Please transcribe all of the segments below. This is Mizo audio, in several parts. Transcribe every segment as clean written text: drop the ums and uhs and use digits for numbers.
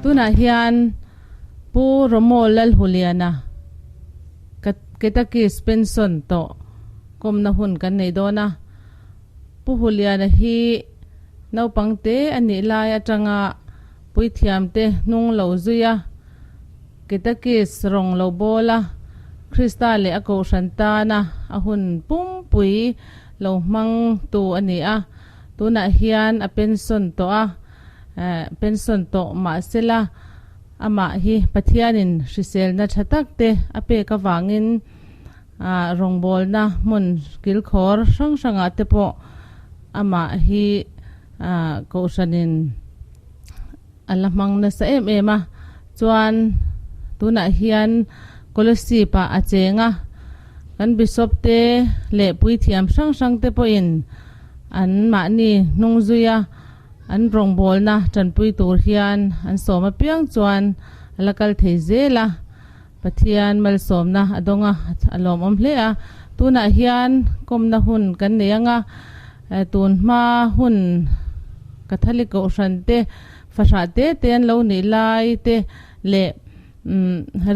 Tunah hian Pu Romo Lalhuliana Katakis pension tawh kawmna hun kan nei dawn a. Pu Huliana hi naupang te a nih lai atanga puithiamte hnung lo zui a, Katakis rawng lo bawl a, Krista leh a kohhran tana a hun pumpui lo hmang tu a ni a. Tunah hian a pension tawh a, pension tawh mahsela amah hi Pathianin hriselna tha tak te a pek avangin rawngbawlna hmun kilkhawr hrang hrangah te pawh amah hi kohhranin a la hmang nasa em em a. Chuan tunah hian Kolasib ah a cheng a, kan Bishop te leh puithiam hrang hrang te pawhin an mahni hnung zui a, an rawngbawlna tanpui tur hian an sawm apiang chuan a la kal thei zel a, Pathian malsawmna a dawng a, a lawmawm hle a. Tunah hian kawmna hun kan nei ang a, tun hma hun Catholic Kohhran te fahrah te te an lo nih lai te leh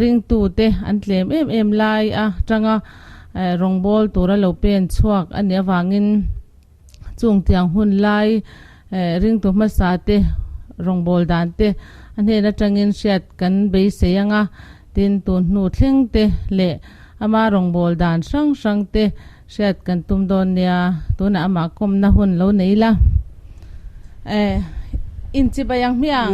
ringtu te an tlem em em lai atanga rawngbâwl tura lo pen chhuak a nih avangin chung tiang hun lai ringtu hmasa te rawngbâwl dan te a hnen atangin hriat kan beisei ang a, tin tun hnu thleng te leh ama rawngbâwl dan hrang hrang te Hriat kan tum dawn nia, tunah amah kawmna hun lo nei la. Eh, inchibai ang hmiang.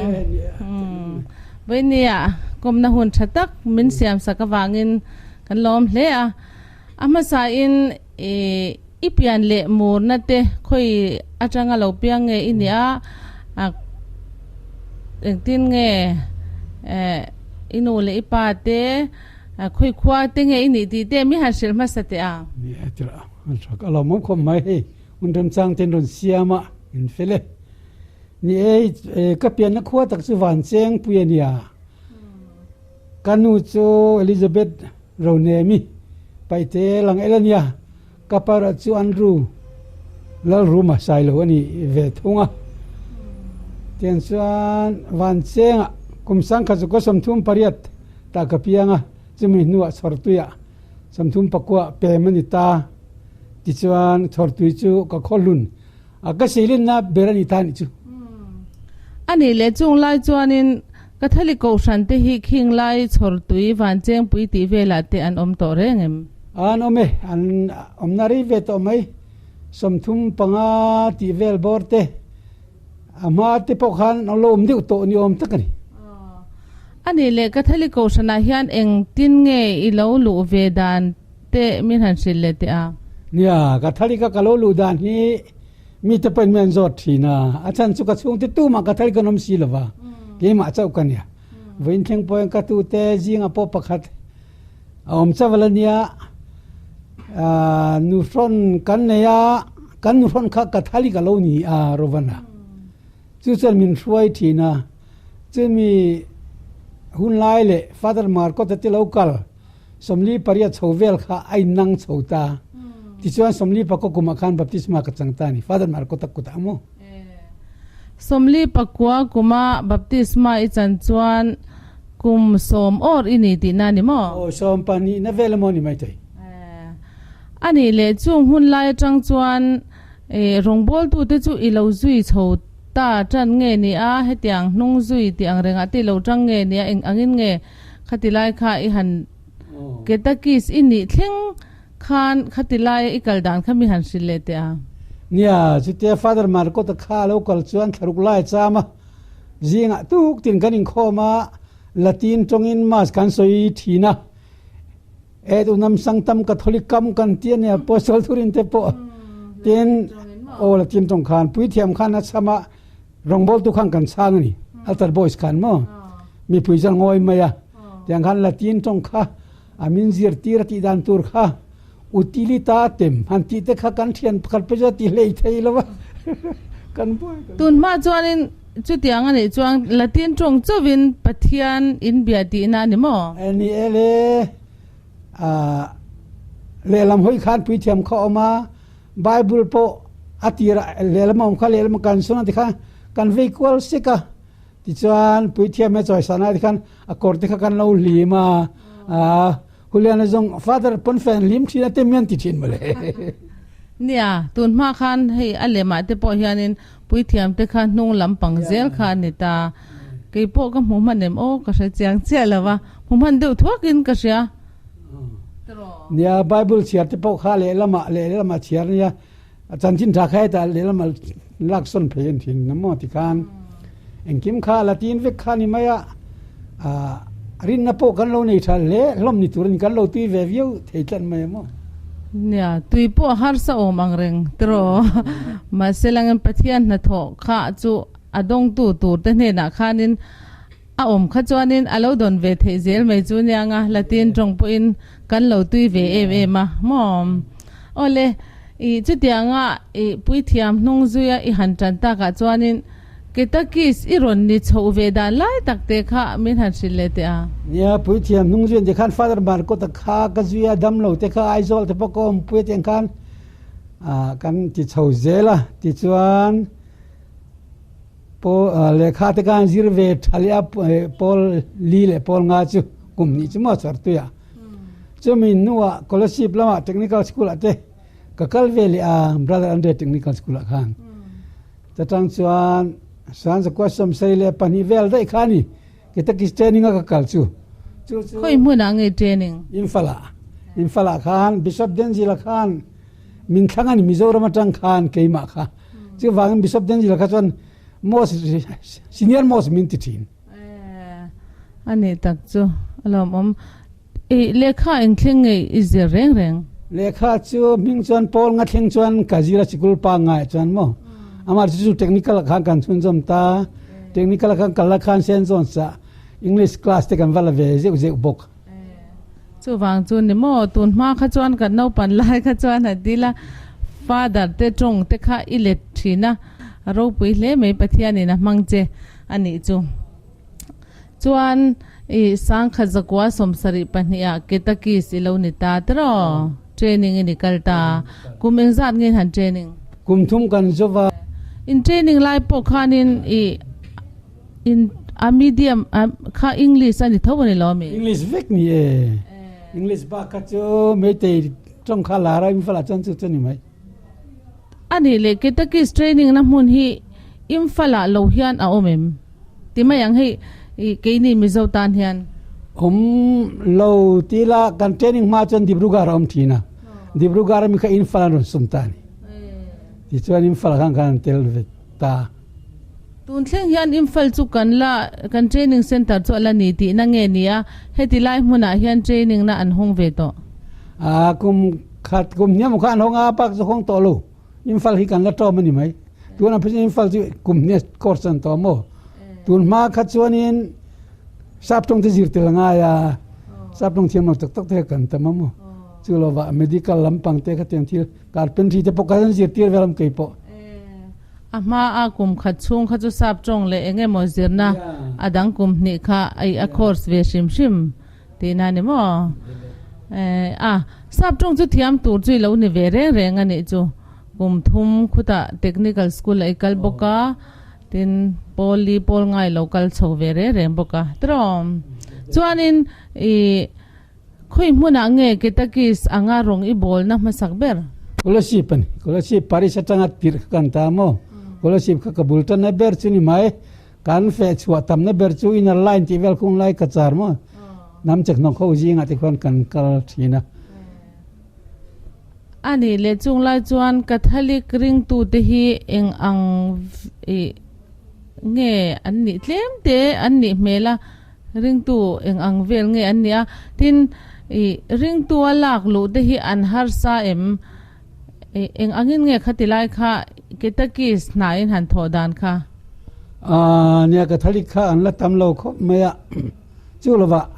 Vawinia kawmna hun tha tak min siam sak avangin kan lawm hle a. A hmasain i pian leh murna te khawi atanga lo piang nge i nia, engtin nge i nu leh i pa te, Khawi khua te nge i nih tih te mi han hrilh hmasa teh a. Ni e tirh an hrak a lawmawm khawp mai hei hun remchang ten rawn siam a in fel e. Ni e ka pianna khua tak chu Vanchengpui a nia. Ka nu chu Elizabeth Ronemi paihte lang el a nia. Ka para chu Andrew Lalruma Sailo a ni ve thung a. Tiang chuan Vanchengah kum sangkhat chu ka 38 tah ka piang a, chumi hnuah Chhawrtuiah 34 pem a ni ta. Tichuan Chhawrtui chu ka khawhlun a, ka silinna ber a ni ta a nih chu. A nih leh chung lai chuanin Catholic Kohhran te hi khing lai Chhawrtui, Vanchengpui tih velah te an awm tawh reng em? An awm e, an awmna rei ve tawh mai. 35 tih vel bawr te, a hma te pawh khan an lo awm deuh tawh ni awm tak a ni. A nih leh Catholic Kohhranah hian engtin nge i lo luh ve dan te min han hrilh leh teh a? Nia, Catholic a ka lo luh dan hi Mite pawhin mi an zawt thin a, a chhan chu ka chhungte tumah ka thal kan awm si lo va, keimah chauh ka nia. Vawiin thleng pawhin ka tute zingah pawh pakhat a awm chauh a la nia, nuhrawn kan nei a, kan nuhrawn kha ka thal i ka lo ni a Rovana. Chu chuan min hruai thin a, chumi hun lai leh Father Markota te lo kal 48 chho vel kha a innang chho ta. Tichuan 49 kumah khan baptisma ka chang ta a ni. Father Marco tak kutah maw? 49 kuma baptisma i chan chuan kum sawm awr i ni tihna a ni maw? Aw, sawm pahnih na vel emaw a ni maithei. A nih leh chung hun lai atang chuan rawngbawltute chu i lo zui chho ta tan nge ni a, hetiang hnung zui tih ang rengah te i lo tang nge ni a, eng angin nge? Khati lai kha i han Ketakis i nih thleng khan khati laia i kal dan kha mi han hrilh leh teh a. Nia, chutia Father Markota kha a lo kal chuan thlaruk lai a cham a, zingah tuk tin kan inkhawm a, Latin tawngin Mass kan sawi thin a, Et unam sanctam Catholicam kan ti a nia, Apostle thurin te pawh tin aw Latin tawng khan puithiam khan a cham a, Rawngbawltu khan kan chhang a ni, altar boys khan maw? Mipui chuan ngawi mai a, tiang khan Latin tawng kha a min zirtir a tih dan tur kha utilitatem han tih te kha kan thian pakhat pawh chu a ti hlei thei lo va, kan buai kan. Tun hma chuanin chutiang a nih chuan Latin tawng chauhin Pathian in bia tihna a ni maw? Ni e le, lehlam hawi khan puithiam kha a awm a, Bible pawh a tirah lehlam a awm kha lehlam kan sawn a ti kha kan vei kual sek a. Tichuan puithiam he chawisana ah te khan a kawr te kha kan lo hlim a, aa Juliana zawng father pawnfen hlim thin a tem hian ti thin mawle. Nia, tun hma khan hei a lemah te pawh hianin puithiam te kha hnung lampang zel kha a ni ta. Kei pawh ka hmu hman em aw ka hre chiang chiah lo va, hmu hman deuh thuakin ka hria. Nia, Bible chhiar te pawh kha lehlamah lehlamah chhiar nia, a chanchin tha kha hetah lehlamah lak sawn phei an thin na maw tikhan engkim kha la tin vek kha ni mai a, ah rinna pawh kan lo nei tha hle hlawm ni turin kan lo tui ve viau thei tlat mai a maw. Nia, tui pawh harsa awm ang reng tiraw? Mahse langin Pathian hnathawh kha chu a dawngtu tur te hnenah khanin A awm kha chuanin a lo dawn ve theih zel mai chu nianga Latin tawng pawhin kan lo tui ve em em a maw? Awle, i chutianga i puithiam hnung zuia i han tan takah chuanin Ketakis i rawn ni chhoh ve dan lai tak te kha min han hrilh leh teh a. Nia, puithiam hnung zuian te khan Father Markota kha ka zuia damlo te kha Aizawl te pawh ka awmpui atiang khan kan ti chho zel a, tichuan, Paul lehkha te khan zir ve tha leh a Paul li leh Paul nga chu kum hnih chu maw chawrtui a. Chumi hnuah Kolasib lamah Technical School ah te ka kal ve leh a Brother Andre Technical School ah khan. Chatang chuan Sanzakua sawmsei leh pahnih vel daih kha a ni Ketakis training a ka kal chu. Chu chu Khawi hmunah nge training? Imphal ah. Imphal ah khan Bishop Denzil ah khan min thlang a ni Mizoram atang khan keimah kha. Chuvangin Bishop Denzil kha chuan most senior most min ti thin. A nih tak chu a lawmawm. I lehkha eng thleng nge i zir reng reng? Lehkha chu hming chuan Paul nga thleng chuan ka zir a sikul pangngai chuan maw. Amah chu chu technical ah khan kan chhunzawm ta. Technical ah khan kal la khan Saint John's ah English class te kan va la ve zeuh zeuh bawk. Chuvang chu ni maw, tun hma kha chuan kan naupan lai kha chuan a dil a, Father te tawng te kha i let thin a, a ropui hle mai Pathianin a hmang che a nih chu. Chuan i sangkhat zakua sawmsarih pahniha Ketakis i lo ni ta tiraw? Training i ni kal ta. Kum engzat nge in han training? Kum thum kan zawva. In training lai pawh khanin i In a medium a kha English a ni tho a ni lo ami? English vek ni e. English bak kha chu Meitei tawng kha lar a Imphal ah chuan chu chu ni mai. A nih leh Ketakis training na hmun hi Imphal ah lo hian a awm em? Ti mai ang hei i keini Mizo tan hian. Awm lo ti la kan training hma chuan Dibrugarh a awm thin a. Dibrugarh ami kha Imphal an rawn sum ta a ni. Tichuan Imphal ah khan kan han tel ve ta. Tun thleng hian Imphal chu kan la kan training centre chu a la ni tihna nge ni a, heti lai hmunah hian training na an hawng ve tawh. A kum khat kum hniam kha an hawng a, pak chu hawng tawh lo. Imphal hi kan la tawm a ni mai. Tunah phei chuan Imphal chu kum hnia course an tawh maw. Tun hma kha chuanin sap tawng te zir tel a ngai a, sap tawng thiam lo tak tak te kha kan tam a maw. Chu lovah medical lampang te khatiang thil carpentry te pawh kan zirtir vel a kei pawh. A hma a kum khat chhung kha chu sap tawng leh eng emaw zirna a dang kum hnih kha ai a course ve hrim hrim tihna a ni maw? A, sap tawng chu thiam tur chu i lo ni ve reng reng a nih chu. Kum thum khutah technical school ah i kal bawk a, tin pawl li pawl ngai lo kal chho ve reng reng bawk a tiraw? Chuanin i Khawi hmunah nge Ketakis anga rawng i bawlna hmasak ber? Kolasib a ni. Kolasib Paris atanga tirh kha kan ta maw? Kolasib kha ka bul tanna ber chu ni mai. Kan feh chhuah tamna ber chu inner line tih vel khung lai ka char maw? Hnam chek hnawk ho zingah te khuan kan kal thin a. A nih leh chung lai chuan Catholic ringtute hi eng ang nge an nih tlem te an nih hmel a. Ringtu eng ang vel nge an nia? Tin, i ringtua lak luh te hi an harsa em? I eng angin nge khati lai kha Ketakis hnaiin han thawh dan kha? Aa, nia Catholic kha an la tam lo khawp mai a. Chu lovah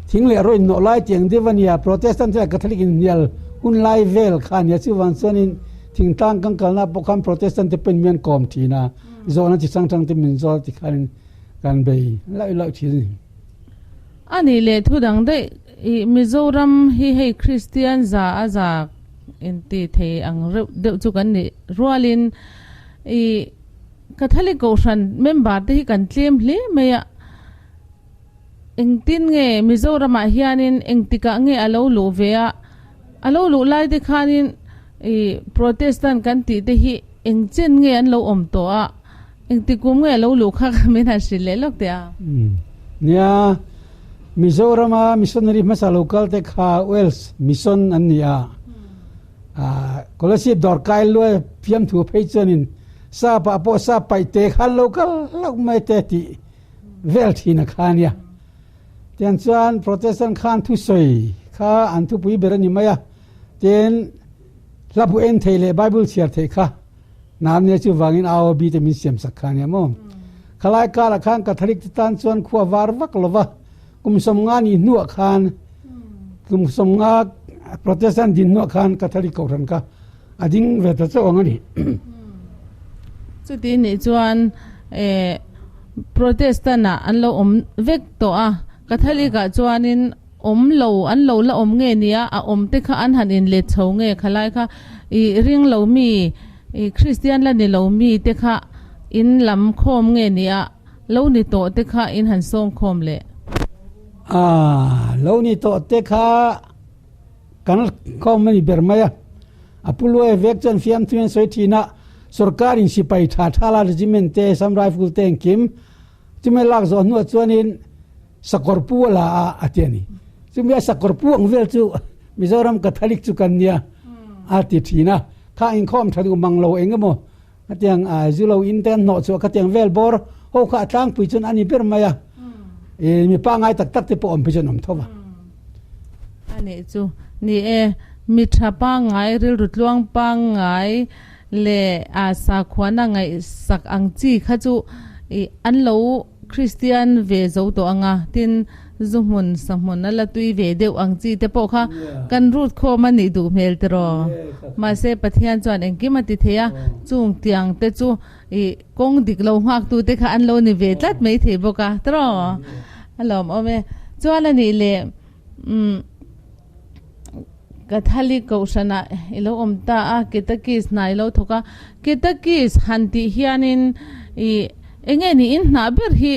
thing leh rawh innawh lai tiang deuh a nia, Protestant chuan Catholic in hnial hun lai vel kha a nia. Chuvang chuanin thingtlang kan kalna pawh khan Protestant te pawhin min an kawm thin a, zawhna chi hrang hrang te min zawl ti khanin Kan bei lauh lauh thin a ni. A nih leh thu dang daih i Mizoram hi hei Kristian za a za inti thei ang reuh deuh chu kan nih rualin i Catholic Kohhran member te hi kan tlem hle mai a, engtin nge Mizoramah hianin engtikah nge a lo luh ve a, a lo luh lai te khanin ih Protestant kan tih te hi engchen nge an lo awm tawh a, engti kum nge a lo luh kha min han hrilh leh lawk teh a. Nia, Mizorama missionary hmasa lo kal te kha Wales mission an ni a. Kolasib dawr kai luai fiamthu phei chuanin sap ah pawh sap paih te khan lo kal hlauh mai te tih vel thin a kha ania. Tiang chuan Protestant khan thusawi kha an thupui ber a ni mai a, tin hla bu en thei leh Bible chhiar thei kha nan nia chuvangin AOB te min siam sak kha ania maw. Khalai karah khan Catholic te tan chuan khua var vak lova kum sawmnga ni hnuah khan kum sawmnga Protestant din hnuah khan Catholic kohhran kha a ding ve ta chauh ang a ni. Chuti nih chuan eh Protestant ah an lo awm vek tawh a, Catholic ah chuanin awm lo an lo la awm nge nia a awm te kha an han inlet chho nge khalai kha ih ring lo mi ih Christian la ni lo mi te kha in lam khawm nge nia Lo ni tawh te kha in han sawm khawm leh. A, lo ni tawh te kha kan khawm a ni ber mai a. A pu Luai vek chuan fiamthu hian sawi thin a, sorkar in sipai tha tha la regiment te, Assam Rifle te engkim chumi lak zawh hnuah chuanin sakawr pu a la a a ti a ni. Chumi a sakawr pu ang vel chu Mizoram Catholic chu kan nia a ti thin a. Kha inkhawm tha duh mang lo eng emaw Khatiang zu lo in te an hnawh chhuah khatiang vel bawr ho kha a tlangpui chuan a ni ber mai a, i mi pangngai tak tak te pawh awm phei chuan awm tho va. A nih chu ni e, mi tha pangngai, rilru tluang pangngai leh a sakhuana ngaihsak ang chi kha chu i an lo Kristian ve zo tawh ang a, tin zu hmun sa hmun a la tui ve deuh ang chi te pawh kha kan rut khawm a nih duh hmel tiraw. Mahse Pathian chuan engkim a ti thei a, chung tiang te chu ih kawng dik lo nghak tu te kha an lo ni ve tlat mai thei bawk a tiraw. A lawmawm e. Chuan a nih leh umm Catholic kohhranah i lo awm ta a, Ketakis hna i lo thawk a. Ketakis han tih hianin ih eng nge niin hnah ber hi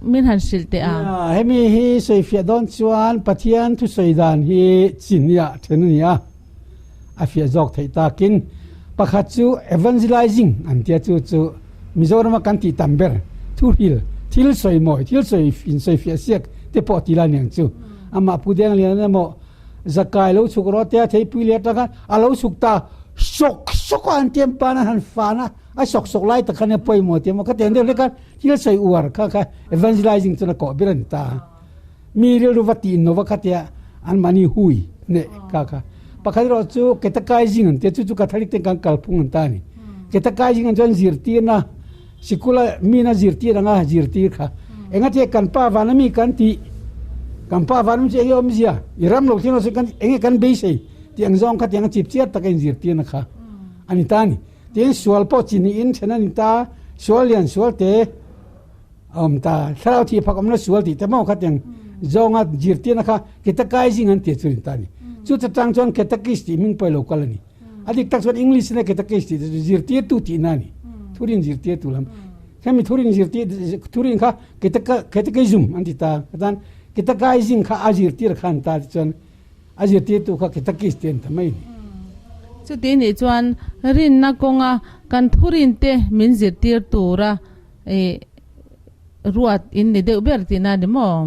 min han hrilh teh a. Nia, hemi hi sawifiah dawn chuan Pathian thusawi dan hi chin-ah then a ni a, a fiah zawk theih takin pakhat chu evangelizing an tia chu chu Mizorama kan tih tam ber thuhril, thil sawi mawi, thil sawi insawifiah siak te pawh ti la niang chu. Amah Pu Denglian emaw Zakai lo chhuk rawh tia theipui leh atang khan a lo chhuk ta sawk sawk a an tiam pan a han fan a, a sawk sawk lai tak khan a pawimawh ti emaw ka ti ang deuh hlek a, thil sawi uar kha kha evangelizing chuan a kawh ber a ni ta. Mi rilru va tih inno va kha tia anmahni hui hneh kha kha. Pakhat erawh chu catechizing an tia chu chu Catholic ten kan kalphung an ta a ni. Catechizing an chuan zirtirna sikula mina zirtir anga zirtir kha. Engatia kan pa vana mi kan tih kan pa vana mi chu enge awmzia i ram lo thil kan enge kan beisei tih ang zawng kha tiang a chip chiar taka inzirtirna kha a ni ta a ni. Tin sual pawh chi niin then a ni ta, sual lian sual te A awm ta, thlarau thih phak awmna sual tih te maw kha tiang zawnga zirtirna kha catechizing an tih chu ni ta a ni. Chu chatang chuan catechist tih hming pawh i lo kal a ni. A dik tak chuan English ina catechist tih te chu zirtirtu tihna a ni. Thurin zirtirtu lam. Hemi thurin zirtir thurin kha catechism an ti ta. Chuan catechizing kha a zirtir kha an ta tichuan a zirtirtu kha catechist tih an ta mai a ni. Chuti nih chuan rinna kawnga kan thurinte min zirtir tura I ruat in ni deuh ber tihna a ni maw?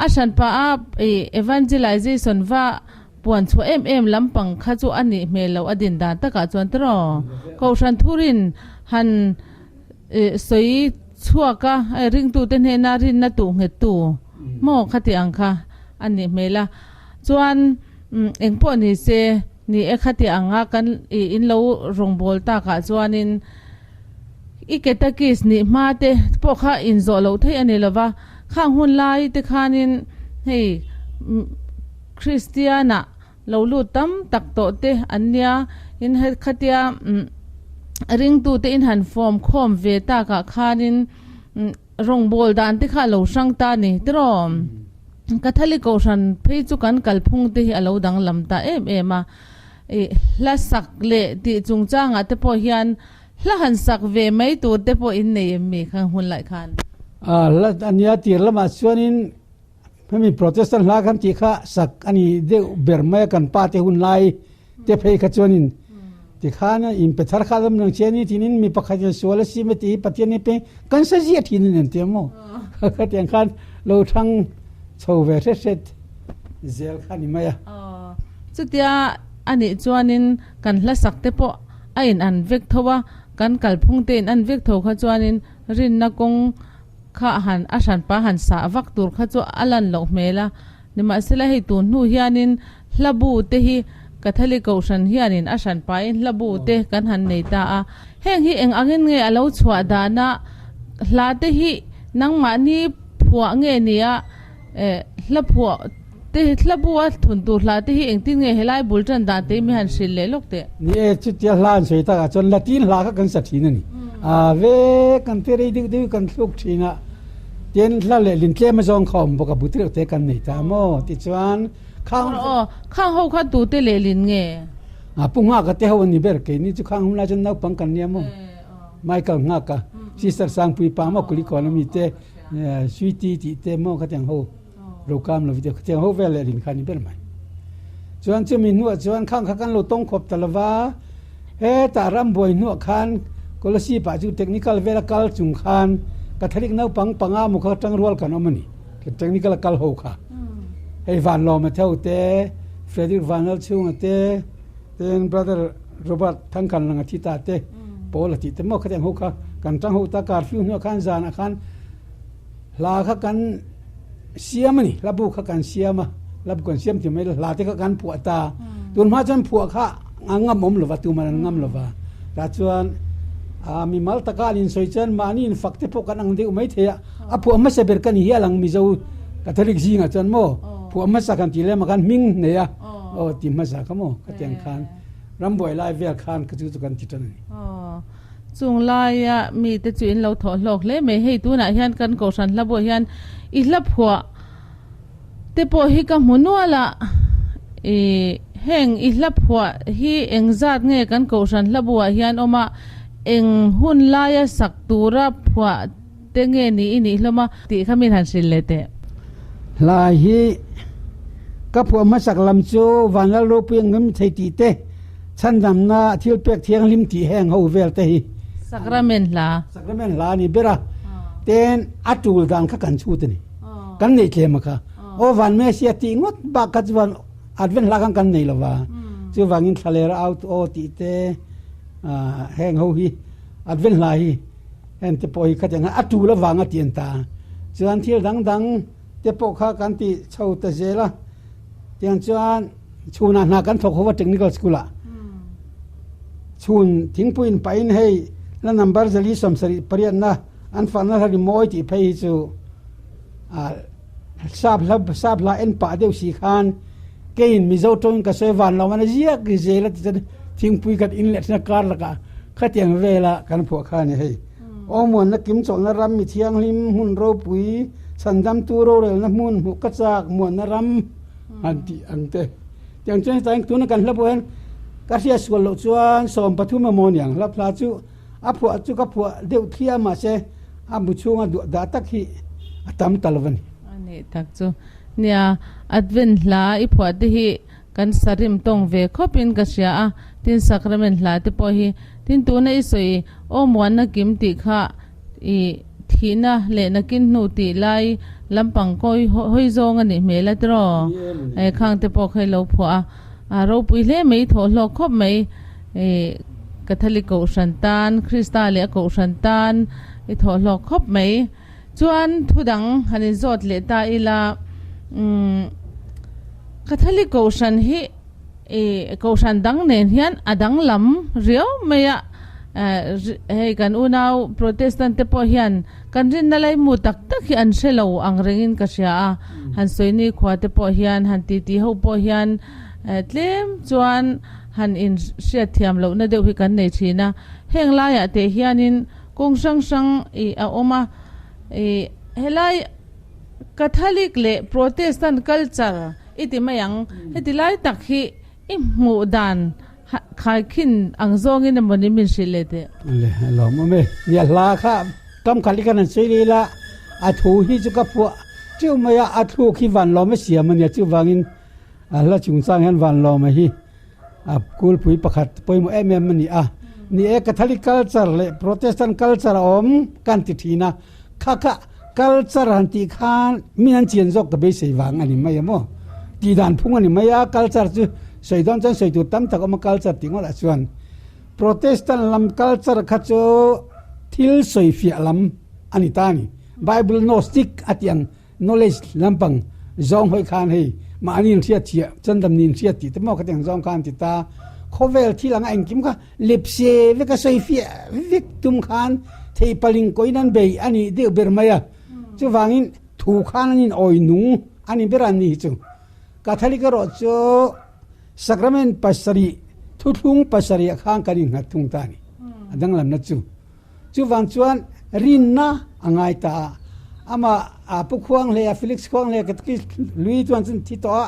A hran pah a i evangelization va puan chhuah em em lampang kha chu a nih hmel loh a din dan takah chuan tiraw? Kohhran thurin han sawi chhuak a, ringtute hnena rinna tuh nghettu maw khati ang kha a nih hmel a. Chuan engpawh ni se, ni e khati anga kan i in lo rawngbâwl takah chuanin, I ketakis nih hma te pawh kha inzawh loh theih a ni lo va, khang hun lai te khanin hei Kristiana lo lut tam tak tawh te an nia, in khatia ringtute in han form khawm ve takah khanin rawngbawl dan te kha a lo hrang ta a ni tiraw? Catholic Kohhran phei chu kan kalphung te hi a lo danglam ta em em a, i hla sak leh tih chungchangah te pawh hian. Hla han sak ve mai tur te pawh in nei em mi khang hun lai khan? Hla a nia tir lamah chuanin hemi Protestant hla kan tih kha sak a ni deuh ber mai a, kan pa te hun lai te phei kha chuanin tikhan inpe thar kha lam lang che a ni tinin mi pakhat in sual a sim a tih hi Pathian hi peng kan sa ziah thin a ni an ti a maw? Khatiang khan lo thang chho ve hret hret zel kha a ni mai a. Chutia a nih chuanin kan hla sak te pawh a in an vek tho a, kan kalphung te in an vek tho kha chuanin rinna kawng kha han a hranpa han sah vak tur kha chu a lan loh hmel a. Nimahsela hei tun hnu hianin hla bu te hi Catholic Kohhran hianin a hranpain hla bu te kan han nei ta a. Heng hi eng angin nge a lo chhuah dana hla te hi nangmahni phuah nge nia hla phuah te hla bu a thun tur hla te hi engtin nge helai bul tan dan te hi mi han hrilh leh lawk teh. Ni e, chutia hla an sawi takah chuan Latin hla kha kan sa thin a ni. Ave kan ti rei deuh deuh kan thluk thin a. Tin, hla leh lin tlem a zawng kha awm bawk a, bu tireuh te kan nei ta maw? Tichuan, khang. Aw, khang ho kha tute leh lin nge? A, Pu Nghaka te ho a ni ber, keini chu khang hun lai chuan naupang kan nia maw? Michael Nghaka, Sister Sangpui pa maw Kulikawn ami te, Sweety tih te maw khatiang ho, Rokam lo te khatiang ho vel leh lin kha a ni ber mai. Chuan chumi hnuah chuan khang kha kan lo tawng khawp ta lova, Hetah rambuai hnuah khan Kolasib ah chu technical vela kal chung khan Catholic naupang panga maw kha tangrual kan awm a ni. Technical a kal ho kha. Hei Vanlawma Theu te, Frederick Vanlalchhunga te, ten Brother Robert Thangkanlanga thi ta te, Paul a tih te maw khatiang ho kha kan tang ho ta curfew hnuah khan zanah khan hla kha kan siam a ni. Hla bu kha kan siam a, hla bu kan siam ti mai la hla te kha kan phuah ta. Tun hma chuan phuah kha a ngam awm lova, tuman an ngam lova. Tah chuan a mimal taka an insawi chuan mahni infak te pawh kan ang deuh mai thei a, a phuah hmasa ber ka ni hial ang Mizo Catholic zingah chuan maw phuah hmasa kan tih lem a khan hming nei a, aw ti hmasa kha maw khatiang khan rambuai lai vel khan ka chu chu kan ti tan a ni. Chung laia mite chu in lo thawh hlawk hle mai. Hei tunah hian kan Kohhran hla buah hian i hla phuah te pawh hi ka hmu nual a, i heng i hla phuah hi eng zat nge kan Kohhran hla buah hian awm a, eng hun laia sak tura phuah te nge ni i nih hlawm a tih kha min han hrilh leh teh. Hla hi ka phuah hmasak lam chu Vanlal Ropui ang ngam thei tih te, Chhandamna thil pek thianghlim tih heng ho vel te hi. Sacrament hla. Sacrament hla a ni ber a, ten a tul dan kha kan chhut a ni. Kan neih tlem a kha. Aw van Messiah tih ngawt bak kha chuan Advent hla khan kan nei lo va. Chuvangin thlaler out aw tih te heng ho hi Advent hla hi heng te pawh hi khatiang a tul avanga ti an ta. Chuan thil dang dang te pawh kha kan ti chho ta zel a. Tiang chuan chhunah hna kan thawk ho va technical school ah chhun thingpui in pahin hei la number zali sawmsarih pariatna an fakna hla rimawi tih phei hi chu sap hla sap hla en pah deuh si khan keiin Mizo tawngin ka sawi van lo man a ziak zel a ti chuan thingpui khat in leh thin a kar lakah khatiang vela kan phuah kha a ni hei. Aw muanna kim chawlhna ram mi thianghlim hmun ropui chhandamtu rorelna hmun hmuh ka chak muanna ram han tih ang te. Tiang chuan heta hian tuna kan hla pawh hian ka hriat sual loh chuan 13 emaw ni ang hla hla chu a phuah chu ka phuah deuh thliah mahse a bu chhunga duah dah tak hi a tam ta lo a ni. A nih tak chu. Nia, Advent hla i phuah te hi kan sarim tawng ve khawp in ka hria a, tin Sacrament hla te pawh hi tin tuna i sawi aw muanna kim tih kha i thihna leh nakin hnu tih lai lampang kawi hawi zawng a nih hmel a tiraw? E khang te pawh kha i lo phuah a, a ropui hle mai i thawh hlawk khawp mai i Catholic Kohhran tan Krista leh a Kohhran tan i thawh hlawk khawp mai. Chuan thudang han inzawt leh ta ila umm Catholic Kohhran hi ih Kohhran dang nen hian a danglam riau mai a, hei kan unau Protestant te pawh hian kan rinna laimu tak tak hi an hre lo ang rengin ka hria a, han sawi ni khua te pawh hian han titi ho pawh hian tlem chuan han inhriat thiam lohna deuh hi kan nei thin a, heng laiah teh hianin Kawng hrang hrang ih a awm a, ih helai Catholic leh Protestant culture i ti mai ang, heti lai tak hi i hmuh dan Khaikhin ang zawngin emaw ni min hrilh leh teh. Le lawm awm e. Nia hla kha kam khat hi kan han sawi leh ila, a thu hi chu ka phuah teuh mai a, a thluk hi van lawm a siam a nia, chuvangin a hla chungchang hian van lawma hi a kulpui pakhat pawimawh em em a ni a. Ni e, Catholic culture leh Protestant culture a awm kan ti thin a, kha kha culture han tih khan min an chian zawk ka beisei vang a ni mai a maw? Tih dan phung a ni mai a, culture chu sawi dawn chuan sawi tur tam tak a awm a, culture tih ngawt ah chuan Protestant lam culture kha chu thil sawifiah lam a ni ta a ni. Bible Gnostic a tih ang knowledge lampang zawng hawi khan hei mahni inhriat chiah chandam ni inhriat tih te maw khatiang zawng khan ti ta khawvel thil anga engkim kha lepse vek a sawi fiah vek tum khan thei paling kawiin an bei a nih deuh ber mai a chuvangin thu khan an in awi nung a ni ber an ni hi chu Catholic erawh chu sacrament pasarih thuthlung pasarih ah khan kan innghat thung ta a ni a danglamna chu. Chuvang chuan rinna a ngai ta a, amah a pu khuang hle a, Felix khuang hle ka ti lui chuan chun thi tawh a,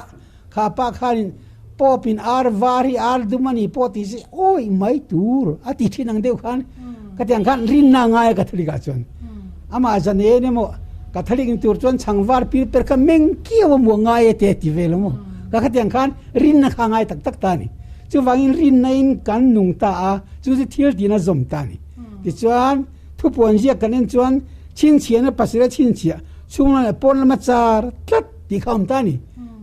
kha pa khanin Pope in ar var hi ar dum a ni pawh tih si awi mai tur a ti thin ang deuh khan ka ti ang khan rinna a ngai a Catholic ah chuan amah zan en emaw Catholic ni tur chuan chhang var pir per kha meng kiau a muah ngai e te a ti ve lo maw ka khatiang ang khan rinna kha a ngai tak tak ta a ni. Chuvangin rinna in kan nung ta a, chu chu thil tiin a zawm ta a ni. Tichuan, thupuan ziak kan en chuan chhinchhiahna pasal a chhinchhiah chhung lam leh pawn lama char tlat tih kha a awm ta a ni.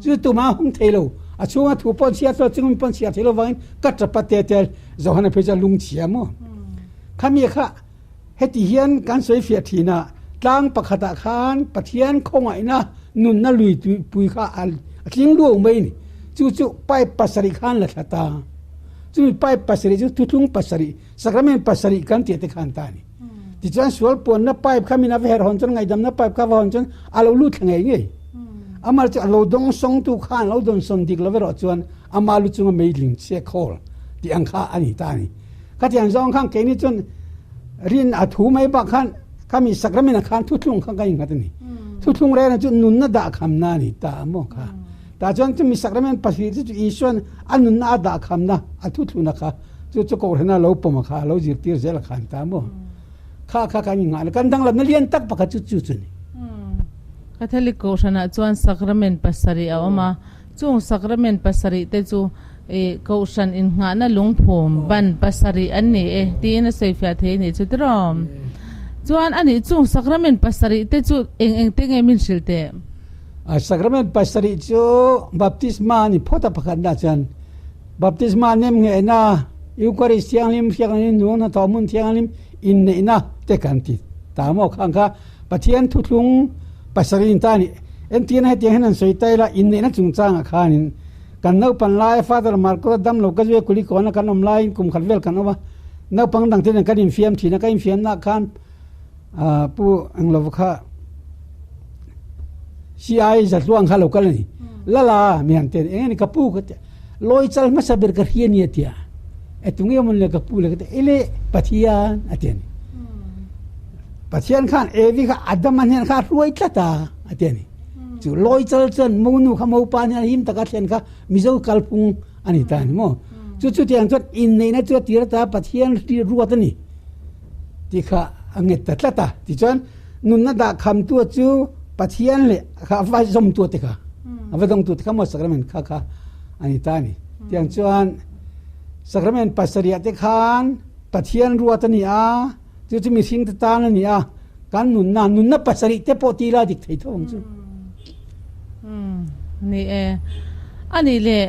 Chu tumah a hung thei lo. A chhunga thu pawh an chhiar thei lo, chungmi pawh an chhiar thei lo vangin ka tapa te te Johana phei chuan lungchhia maw? Khami kha heti hian kan sawi fiah thin a, tlang pakhatah khan Pathian khawngaihna nunna lui pui kha a tling luau mai a ni. Chu chu pipe pasarih khan la thla ta. Chumi pipe pasarih chu thuthlung pasarih Sacrament pasarih kan tih te khan ta a ni. Tichuan sual puanna pipe kha min a va her hawn chuan ngaihdamna pipe kha va hawn chuan a lo lut thla ngei ngei. Amah chu a lo dawng sawng tu khan lo dawn sawn dik lo erawh chuan ama lu chunga meitling chhe khawl tih ang kha a ni ta a ni. Khatiang zawng khan keini chuan rin a thu mai bak khan khami sacrament ah khan thuthlung khan ka innghat a ni. Thuthlung reng chu nunna dah khamna a ni ta a maw kha. Tah chuan chumi sacrament pasarih chu Isuan a nunna a dah khamna a thuthluna kha Chu chu Kohhrana lo pawm a kha a lo zirtir zel a khan ta maw? Kha kha kan inngah na kan danglamna lian tak pakhat chu chu chu ni. Catholic Kohhranah chuan sacrament pasarih a awm a, chung sacrament pasarih te chu ih Kohhran innghahna lungphum ban pasarih an ni e tiin a sawifiah thei a nih chu tiraw? Chuan a nih chung sacrament pasarih te chu eng eng te nge min hrilh teh? A sacrament pasarih chu baptisma a ni phawt a pakhatna chuan Baptisma nem nghehna, Eucharist thianghlim, Hriakna nung hnathawh hmun thianghlim inneihna te kan ti ta maw? Khang kha Pathian thuthlung pasarih in ta a ni. Entirna hetiang hian an sawi ta ila, inneihna chungchangah khanin kan naupan laia Father Marcos-a dam lo ka zui Kulikawna kan awm laiin kum khat vel kan awm a, naupang dangte nen kan infiam thin a, ka infiamnaah khan Pu Englova kha CI Zatluang kha lo kal a ni. Lala mi han ti a ni, eng nge ni ka pu ka ti a, lawi chal hmasa ber ka hria ni a ti a, e tunge mawn le ka pu le ka ti a, ele Pathian a ti a ni. Pathian khan Evi kha Adama hnen kha a hruai tlat a a ti a ni. Chu lawi chal chuan monu kha mopa hnen a him taka thlen kha Mizo kalphung a ni ta a ni maw. Chu chutiang chuan inneihna chu a tir ata Pathian ruat a ni. Ti kha a nget ta tlat a. Tichuan, nunna dah khamtu chu Pathian leh kha a va zawmtu te kha, a va dawngtu te kha maw sacrament kha kha a ni ta a ni. Tiang chuan sacrament pasarih te khan Pathian ruat a ni a, chu chu mihring te tan a ni a, kan nunna, nunna pasarih te pawh ti ila dik thei tho ang chu. Ni e. A nih leh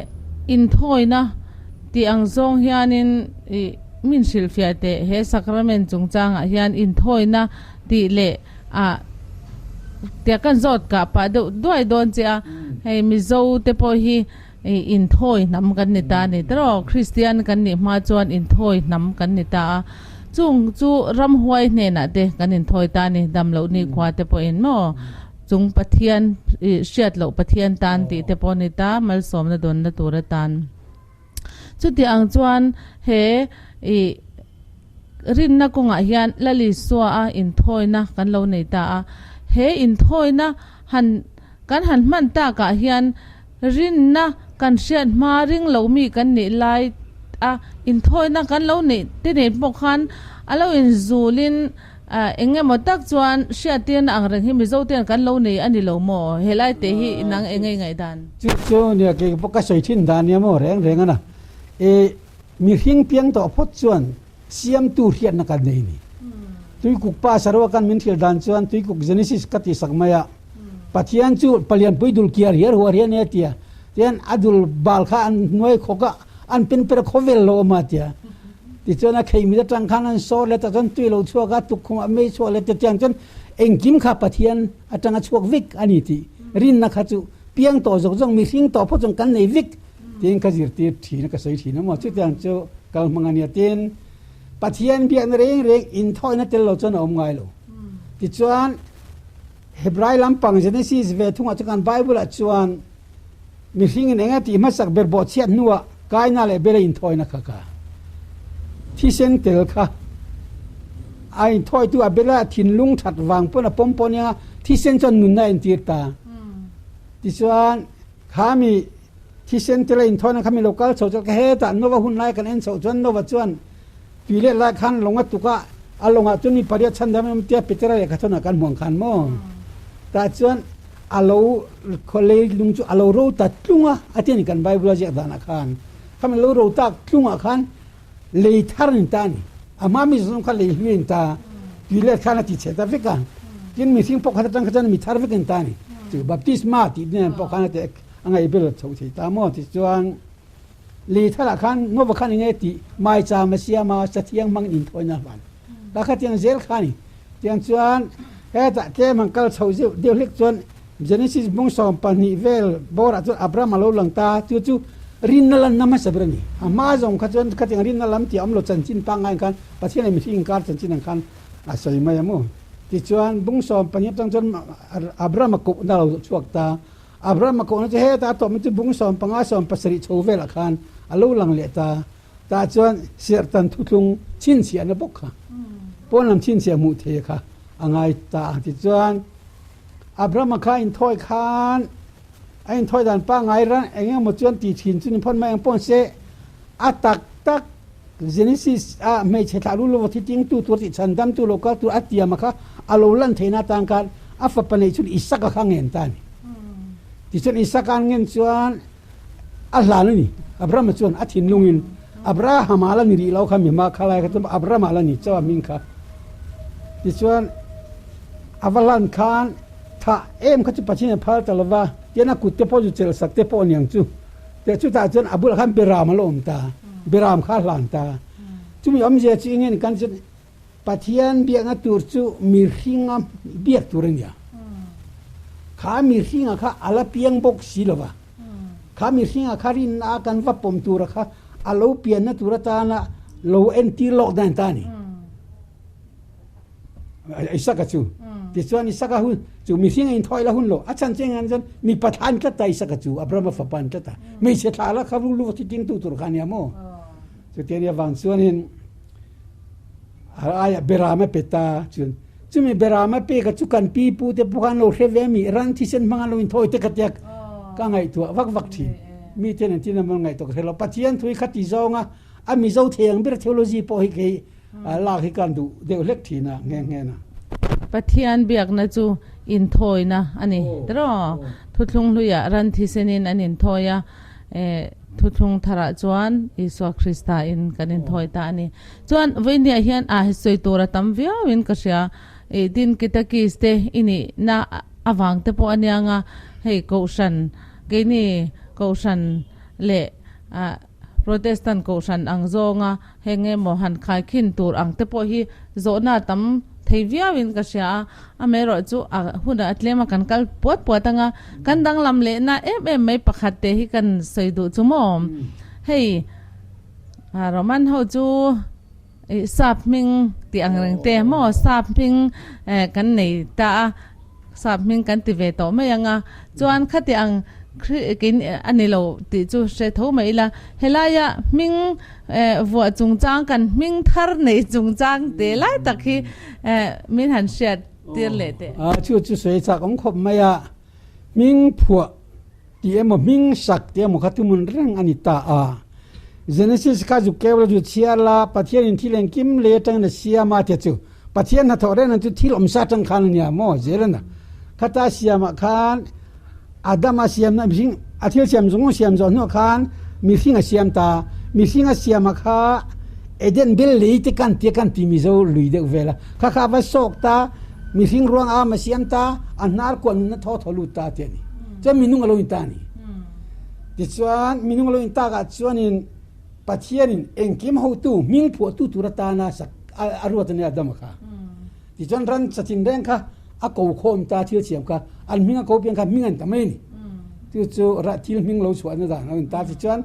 inthawina tih ang zawng hianin i. Min hrilhfiah teh, he sacrament chungchangah hian inthawina tih leh ah tia kan zawt kah pah deuh duai dawn che a, hei Mizo te pawh hi inthawi hnam kan ni ta a ni tiraw, Kristian kan nih hma chuan inthawi hnam kan ni ta a, chung chu ramhuai hnenah te kan inthawi ta a ni, damloh nikhua te pawhin maw chung Pathian hriat loh Pathian tan tih te pawh a ni ta, malsawmna dawnna tur atan. Chuti ang chuan he ih rinna kawngah hian Lal Isua a inthawina kan lo nei ta a. He inthawina han kan han hman takah hian rinna kan hriat hma ring lo mi kan nih lai a, inthawina kan lo neih te nen pawh khan a lo inzulin eng emaw tak chuan hriattirna ang reng hi Mizo ten kan lo nei a ni lo maw? Helai te hi nang eng nge i ngaihdan? Chu chu nia kei pawh ka sawi thin dan nia maw reng reng a na. E mihring piang tawh phawt chuan siamtu hriatna kan nei ni. Tuikuk pa Sarawak kan min thil dan chuan Tuikuk Genesis ka tihsak mai a, Pathian chu Palianpui dul kiar hiar huar hian e tia, tian a dul bal kha an hnuai khawk a, an pen per khawvel lo awm a tia. Tichuan a khei mit atang khan an sawr let a chuan tui lo chhuak a, tukkhum a mei chhuak let te tiang chuan engkim kha Pathian atanga chhuak vek a ni tih rinna kha chu piang tawh zawk zawk mihring tawh phawt chuan kan nei vek tiin ka zirtir thin a, ka sawi thin a maw. Chutiang chu kal hmang a nia tin Pathian biakna reng reng inthawina tel lo chuan a awm ngai lo. Tichuan Hebrai lampang Genesis ve thungah chuan kan Bible-ah chuan mihringin eng a tih hmasak ber bawhchhiat hnuah Kaina leh Bela inthawina kha kha thisen tel kha a inthawitu Abela thinlung that vang pawn a pawm pawh nia thisen chuan nunna a entir ta. Tichuan kha mi Thisen tel a inthawina kha mi lo kal chho chuan ka hetah Nova hun lai kan en chhoh chuan Nova chuan tui leh lai khan lawng a tuk a, a lawngah chuan mi pariat chhan dam em tia Petera lehkha thawnah kan hmuang khan maw? Tah chuan a lo lei lung chu a lo ro ta tlung a, a ti a ni kan Bible a ziak danah khan. Khami lo ro tak tlungah khan lei thar a ni ta a ni. A hma mi zawng kha lei hlui a ni ta, tui let khan a ti chhe ta vek a, tin mihring pawh khat atang kha chuan mi thar vek a ni ta a ni. Chu baptisma tih nen pawh khan a ti. A ngaihbel chho thei ta maw ti chuan lei tharah khan Nova khan enge tih maicham a siam a, sathiang hmangin inthawina a hman ta kha tiang zel kha a ni. Tiang chuan hetah tlem han kal chho zeuh deuh hlek chuan Genesis bung 12 vel bawrah chuan Abraham a lo lang ta, chu chu rinna lanna hmasa ber a ni. A hma zawng kha chuan khatiang rinna lam tih a awm lo chanchin pangngai ang khan Pathian leh mihring inkar chanchin ang khan a sawi mai a maw. Tichuan bung 12 atang chuan Abraham a kohna a lo chhuak ta. Abraham a kohna chu heta a tawpna chu bung 15 17 chho velah khan a lo lang leh ta. Tah chuan serhtan thuthlung chhinchhiahna bawk kha pawn lam chhinchhiah hmuh thei kha a ngai ta a. Tichuan Abraham-a kha inthawi khan a inthawi dan pangngai ran eng emaw chuan ti thin chu ni phawt mai ang pawh se a tak tak Genesis a hmeichhe thlah lu lova thi tingtu tur tih chhan damtu lo kal tur a tiam a kha a lo lan theihna atan khan a fapa neih chhun Isaka kha ngen ta a ni. Tichuan Isaka an ngen chuan a hlan a ni. Abrahama chuan a thinlungin Abrahama la ni rih lo kha mi hma kha lai kha chuan Abrahama la ni chauh a hming kha. Tichuan a va hlan khan thah em kha chu Pathian a phal ta lova tian a kut te pawh chu chelh sak te pawh a niang chu. Teh chutah chuan a bulah khan Beram a la awm ta, Beram kha a hlan ta. Chumi awmzia chu eng nge ni kan chuan Pathian biakna tur chu mihringa biak tur a nia. Kha mihringa kha a la piang bawk si lo va. Kha mihringa kha rinna a kan va pawm tura kha a lo pianna tur atana lo entir lawk dan ta a ni. Isaka chu tichuan Isaka hun chu mihring a inthawi la hun lo a chhan cheng an chuan mi pathan tlat ta Isaka chu Abrahama fapa an tlat a hmeichhe thla la kha lu va thi tingtu tur kha ania maw chuti ania vang chuanin a aia Berama pe ta chuan chumi Berama peka chu kan pi pu te pawh khan lo hre ve mi ran thisen hmang an lo inthawi te kha tia ka ngaihtuah vak vak thin mi ten an tin an ngaihtuah ka hre lo Pathian thu hi khati zawnga a Mizo thei ang ber theology pawh hi kei lak hi kan duh deuh hlek thin a nghe nghe na. Pathian biakna chu inthawina a ni tiraw? Thuthlung hluiah ran thisenin an inthawi a, thuthlung tharah chuan Isua Krista in kan inthawi ta a ni. Chuan vawinia hian a sawi tur a tam viauin ka hria. Tin Kitakis te i nihna avang te pawh a niang a, hei Kohhran keini Kohhran leh Protestant kohhran ang zawnga heng emaw han khaikhin tur ang te pawh hi zawhna a tam thei viauin ka hria a, amaherawh chu a hunah a tlem a kan kal puat puat anga kan danglam lehna em em mai pakhat te hi kan sawi duh chu maw? Hei Roman ho chu ih sap hming tih ang reng te maw sap hming kan nei ta a. Sap hming kan ti ve tawh mai ang a, chuan khati ang Khrih a ni lo tih chu hre tho mai ila, helaia hming vuah chungchang kan hming thar nei chungchang te lai tak hi min han hriat tir leh teh. A chu chu sawi chak awm khawp mai a, hming phuah tih emaw hming sak tih emaw kha tumun reng a ni ta a. Genesis kha zu keu la zu chhiar la, Pathianin thil engkim lei atangin a siam a tia chu Pathian hnathawh reng chu thil awmsa atang khan a nia maw Zelana khata siamah khan Adama siamna mihring a thil siam zawng zawng siam zawh hnuah khan mihring a siam ta, mihring a siama kha Eden bel lei te kan tia kan ti Mizo lui deuh vel a, kha kha a va sawk ta, mihring ruang a am a siam ta, a hnar kuah nunna thaw thaw lut ta tia ni. Chuan minung a lo in ta a ni. Tichuan minung a lo in takah chuanin Pathianin engkim hotu hming phuahtu tur atana sak a ruat a nia Adama kha. Tichuan ran chatin reng kha a ko khawm ta thil siam kha an hming a ko piang kha hming an ta mai a ni. Chu chu thil hming lo chhuahna dan a ni ta. Tichuan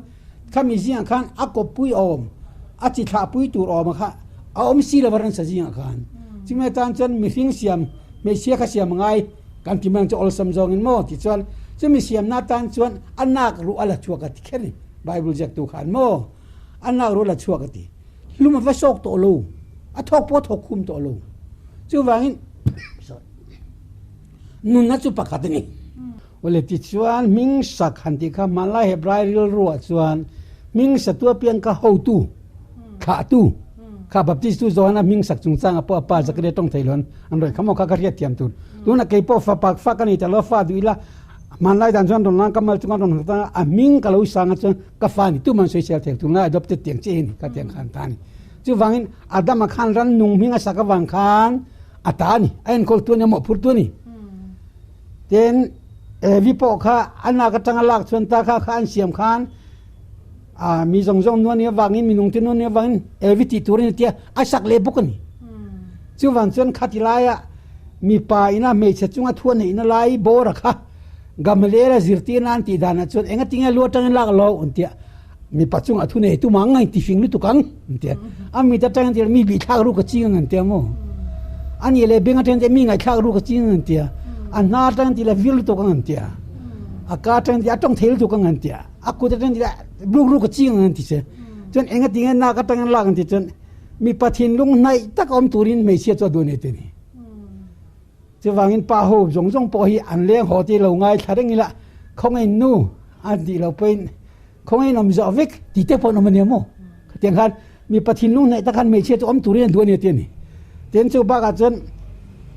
khami zingah khan a kawppui awm, a chi thlahpui tur awm kha a awm si lova ransa zingah khan. Chumi atan chuan mihring siam, hmeichhia kha siam a ngai kan ti mai ang chu awlsam zawngin maw? Tichuan chumi siamna atan chuan a nak ruh a la chhuak a ti kher a ni. Bible ziaktu khan maw a nak ruh a la chhuak a ti. Hlum a va sawk tawh lo, a thawk pawh a thawk khum tawh lo. Chuvangin nunna chu pakhat a ni. Awle tichuan hming sak han tih kha hmanlai Hebrai rilruah chuan hming satu apiang kha hotu, thlahtu kha Baptist tu Johana hming sak chungchanga pawh a pa Zakaria tawng thei loin an rawih kha maw kha ka hriat thiam tur. Tunah kei pawh fapa fa ka nei ta lo, fa duh ila hmanlai dan chuan rawn lang ka mal chunga rawn hlat a, a hming ka lo sang a chuan Ka fa ni tuman sawisel thei tunlai adopted tiang chiah hi ni ka tiang khan ta a ni. Chuvangin Adama khan rannung hming a sak avang khan a ta a ni, a enkawl tu a ni, a mawhphurh tu a ni. Tin, Evi pawh kha a nak atanga lak chuan ta kha kha an siam khan a mi zawng zawng nuan nih avangin minung te nuan nih avangin Evi tih tur a ni tia a sak leh bawk a ni. Chuvang chuan khati laia mipa ina hmeichhe chunga thu a neihna lai bawra kha Gamaliel a zirtir nan tih danah chuan enga tinge lu atangin lak lo an tia, mipa chungah thu nei tum ang a inti fing lutuk ang an tia, a mit atangin tia mi bihthlak ru ka ching ang an tia maw, a nih leh beng atangin tia mi ngaihthlak ru ka ching ang an tia, a hna atangin tia vir lutuk ang an tia, a ka atangin tia a tawng thei lutuk ang an tia, a kut atangin tia ruk ru ka ching ang an ti che, chuan enga tinge nak atangin lak an ti chuan mipa thinlung hnaih tak awm turin hmeichhia chu a duh a nei te ni. Chuvangin pa ho zawng zawng pawh hi an leng haw tih lo ngaithla reng ila, khawngain nu an tih loh pawhin khawngain awm zawh vek tih te pawh an awm a nia maw? Khatiang khan mipa thinlung hnaih tak khan hmeichhia chu awm turin an duh a nia tih a ni. Tin chu bakah chuan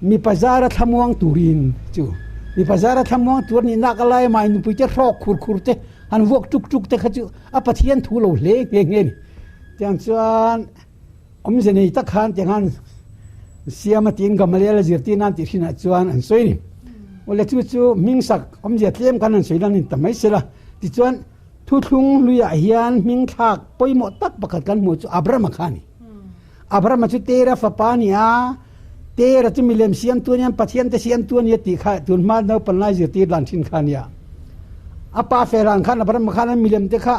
mipa zara thlamuang turin chu mipa zara thlamuang tur a nih nak alai mah nupui te hrawk khur khur te han vuak tuk tuk te kha chu a Pathian thu lo hle nghe nghe a ni. Tiang chuan Awmze nei tak khan tiang han siam a tiin Gamaliel a zirtir nan tih hrinah chuan an sawi a ni. Awle chu chu hming sak awmzia tlem khan an sawi lan in ta mai se la. Tichuan thuthlung hluiah hian hming thlak pawimawh tak pakhat kan hmuh chu Abrahama kha a ni. Abrahama chu Tera fapa a ni a, Tera chu milem siamtu a nia, Pathian te siamtu a nia tih kha tun hma naupang lai zirtir dan thin kha a nia. A pa feran khan Abrahama khan a milem te kha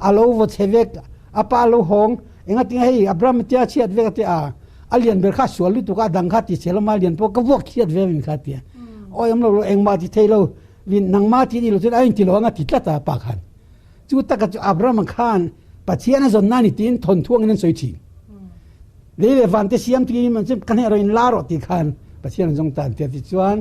a lo vaw chhe vek, a pa a lo hawng. Engatinge hei Abraham tia chhiat vek a ti a, a lian ber kha sual lutuk a, a dang kha ti chhe lawm a, lian pawh ka vuak chhiat ve min kha tia. Awi awm lo lo engmah ti thei lo, vin nangmah ti ni lo chuan a inti lo ang a ti tlat a pa khan. Chu taka chu Abraham khan Pathian a zawn na ni tiin thawnthu angin an sawi thin. Lei leh van te siam tiin man chu ka hneh rawh in la rawh ti khan Pathian an zawng ta an ti a ti chuan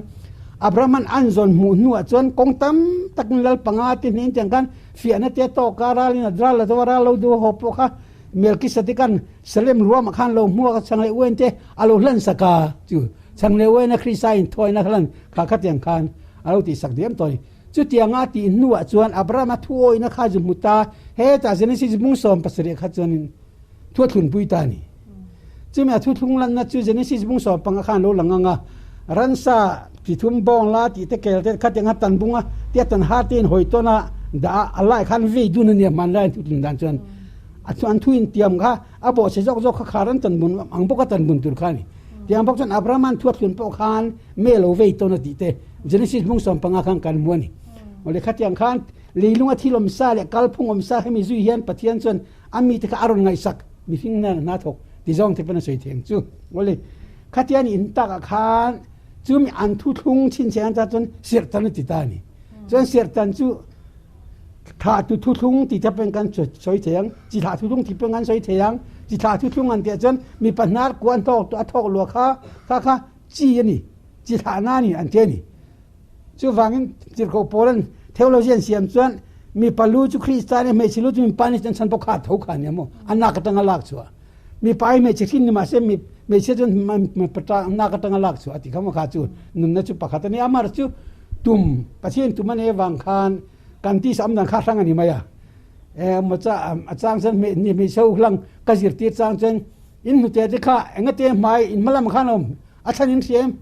Abraham an an zawn hmuh hnuah chuan kawng tam takin lal panga te hnen tiang khan Fiahna te tawk a, ralin a dral a zo a, ral lo duh haw pawh kha Melkisedekan Salem ruamah khan lo hmuak a, chhang leh uain te a lo hlan sak a, chu chhang leh uaina Krista in thuaina hlan kha khatiang khan a lo tihsak diam tawh a ni. Chutianga a tih hnuah chuan Abrahama thuawihna kha zu hmu ta, hetah Genesis bung 17 kha chuanin thu a thlunpui ta a ni. Chumi a thuthlung lanna chu Genesis bung 15 khan lo lang ang a, ransa chi thum bawng la tih te kel te khatiang a tan bung a tia tan har te in hawi tawn a dah a, a lai khan vei dun a nia hmanlai an thuthlung dan chuan a chu an thu in tiam kha a bawhchhe zawk zawk kha khar an tan bun ang bawk a tan bun tur kha a ni. Tiang bawk chuan Abraham an thu a thlun pawh khan me lo vei tawn a tih te Genesis bung 15 khan kan hmu a ni. Awle khatiang khan leilung a thil awm sa leh kalphung awm sa hemi zui hian Pathian chuan A mite kha a rawn ngaihsak, mihring nen a hna thawk ti zawng te pawn a sawi thei ang chu. Awle, khatian in takah khan chumi an thuthlung chhinchhiah an ta chuan serhtan a ti ta a ni. Chuan serhtan chu thlah tu thuthlung ti te pawn kan sawi thei ang, chi thlah thuthlung ti pawn kan sawi thei ang. Chi thlah thuthlung an tih chuan mipa hnar kua an thawk a thawk lua kha kha kha chi a ni, chi thlahna a ni an ti a ni. Chuvangin Tirhkoh Paula'n theology an siam chuan Mipa lu chu Krista a ni, hmeichhe lu chu mipa a ni, chuan chhan pawh kha a tho kha a nia maw? A nak atanga lak chhuah. Mipa hi hmeichhe hrin ni mahse hmeichhia chuan mipa nak atanga lak chhuah a ti kha maw? Kha chu nunna chu pakhat a ni. Amar chu tum, Pathian tum a nei avang khan kan tisa awm dan kha hrang a ni mai a. Emaw cha a chang chuan hmeichhe ho hlang ka zirtir chang chuan in hnute te kha engate hmai in hma lamah khan a awm. A thlan in hria em?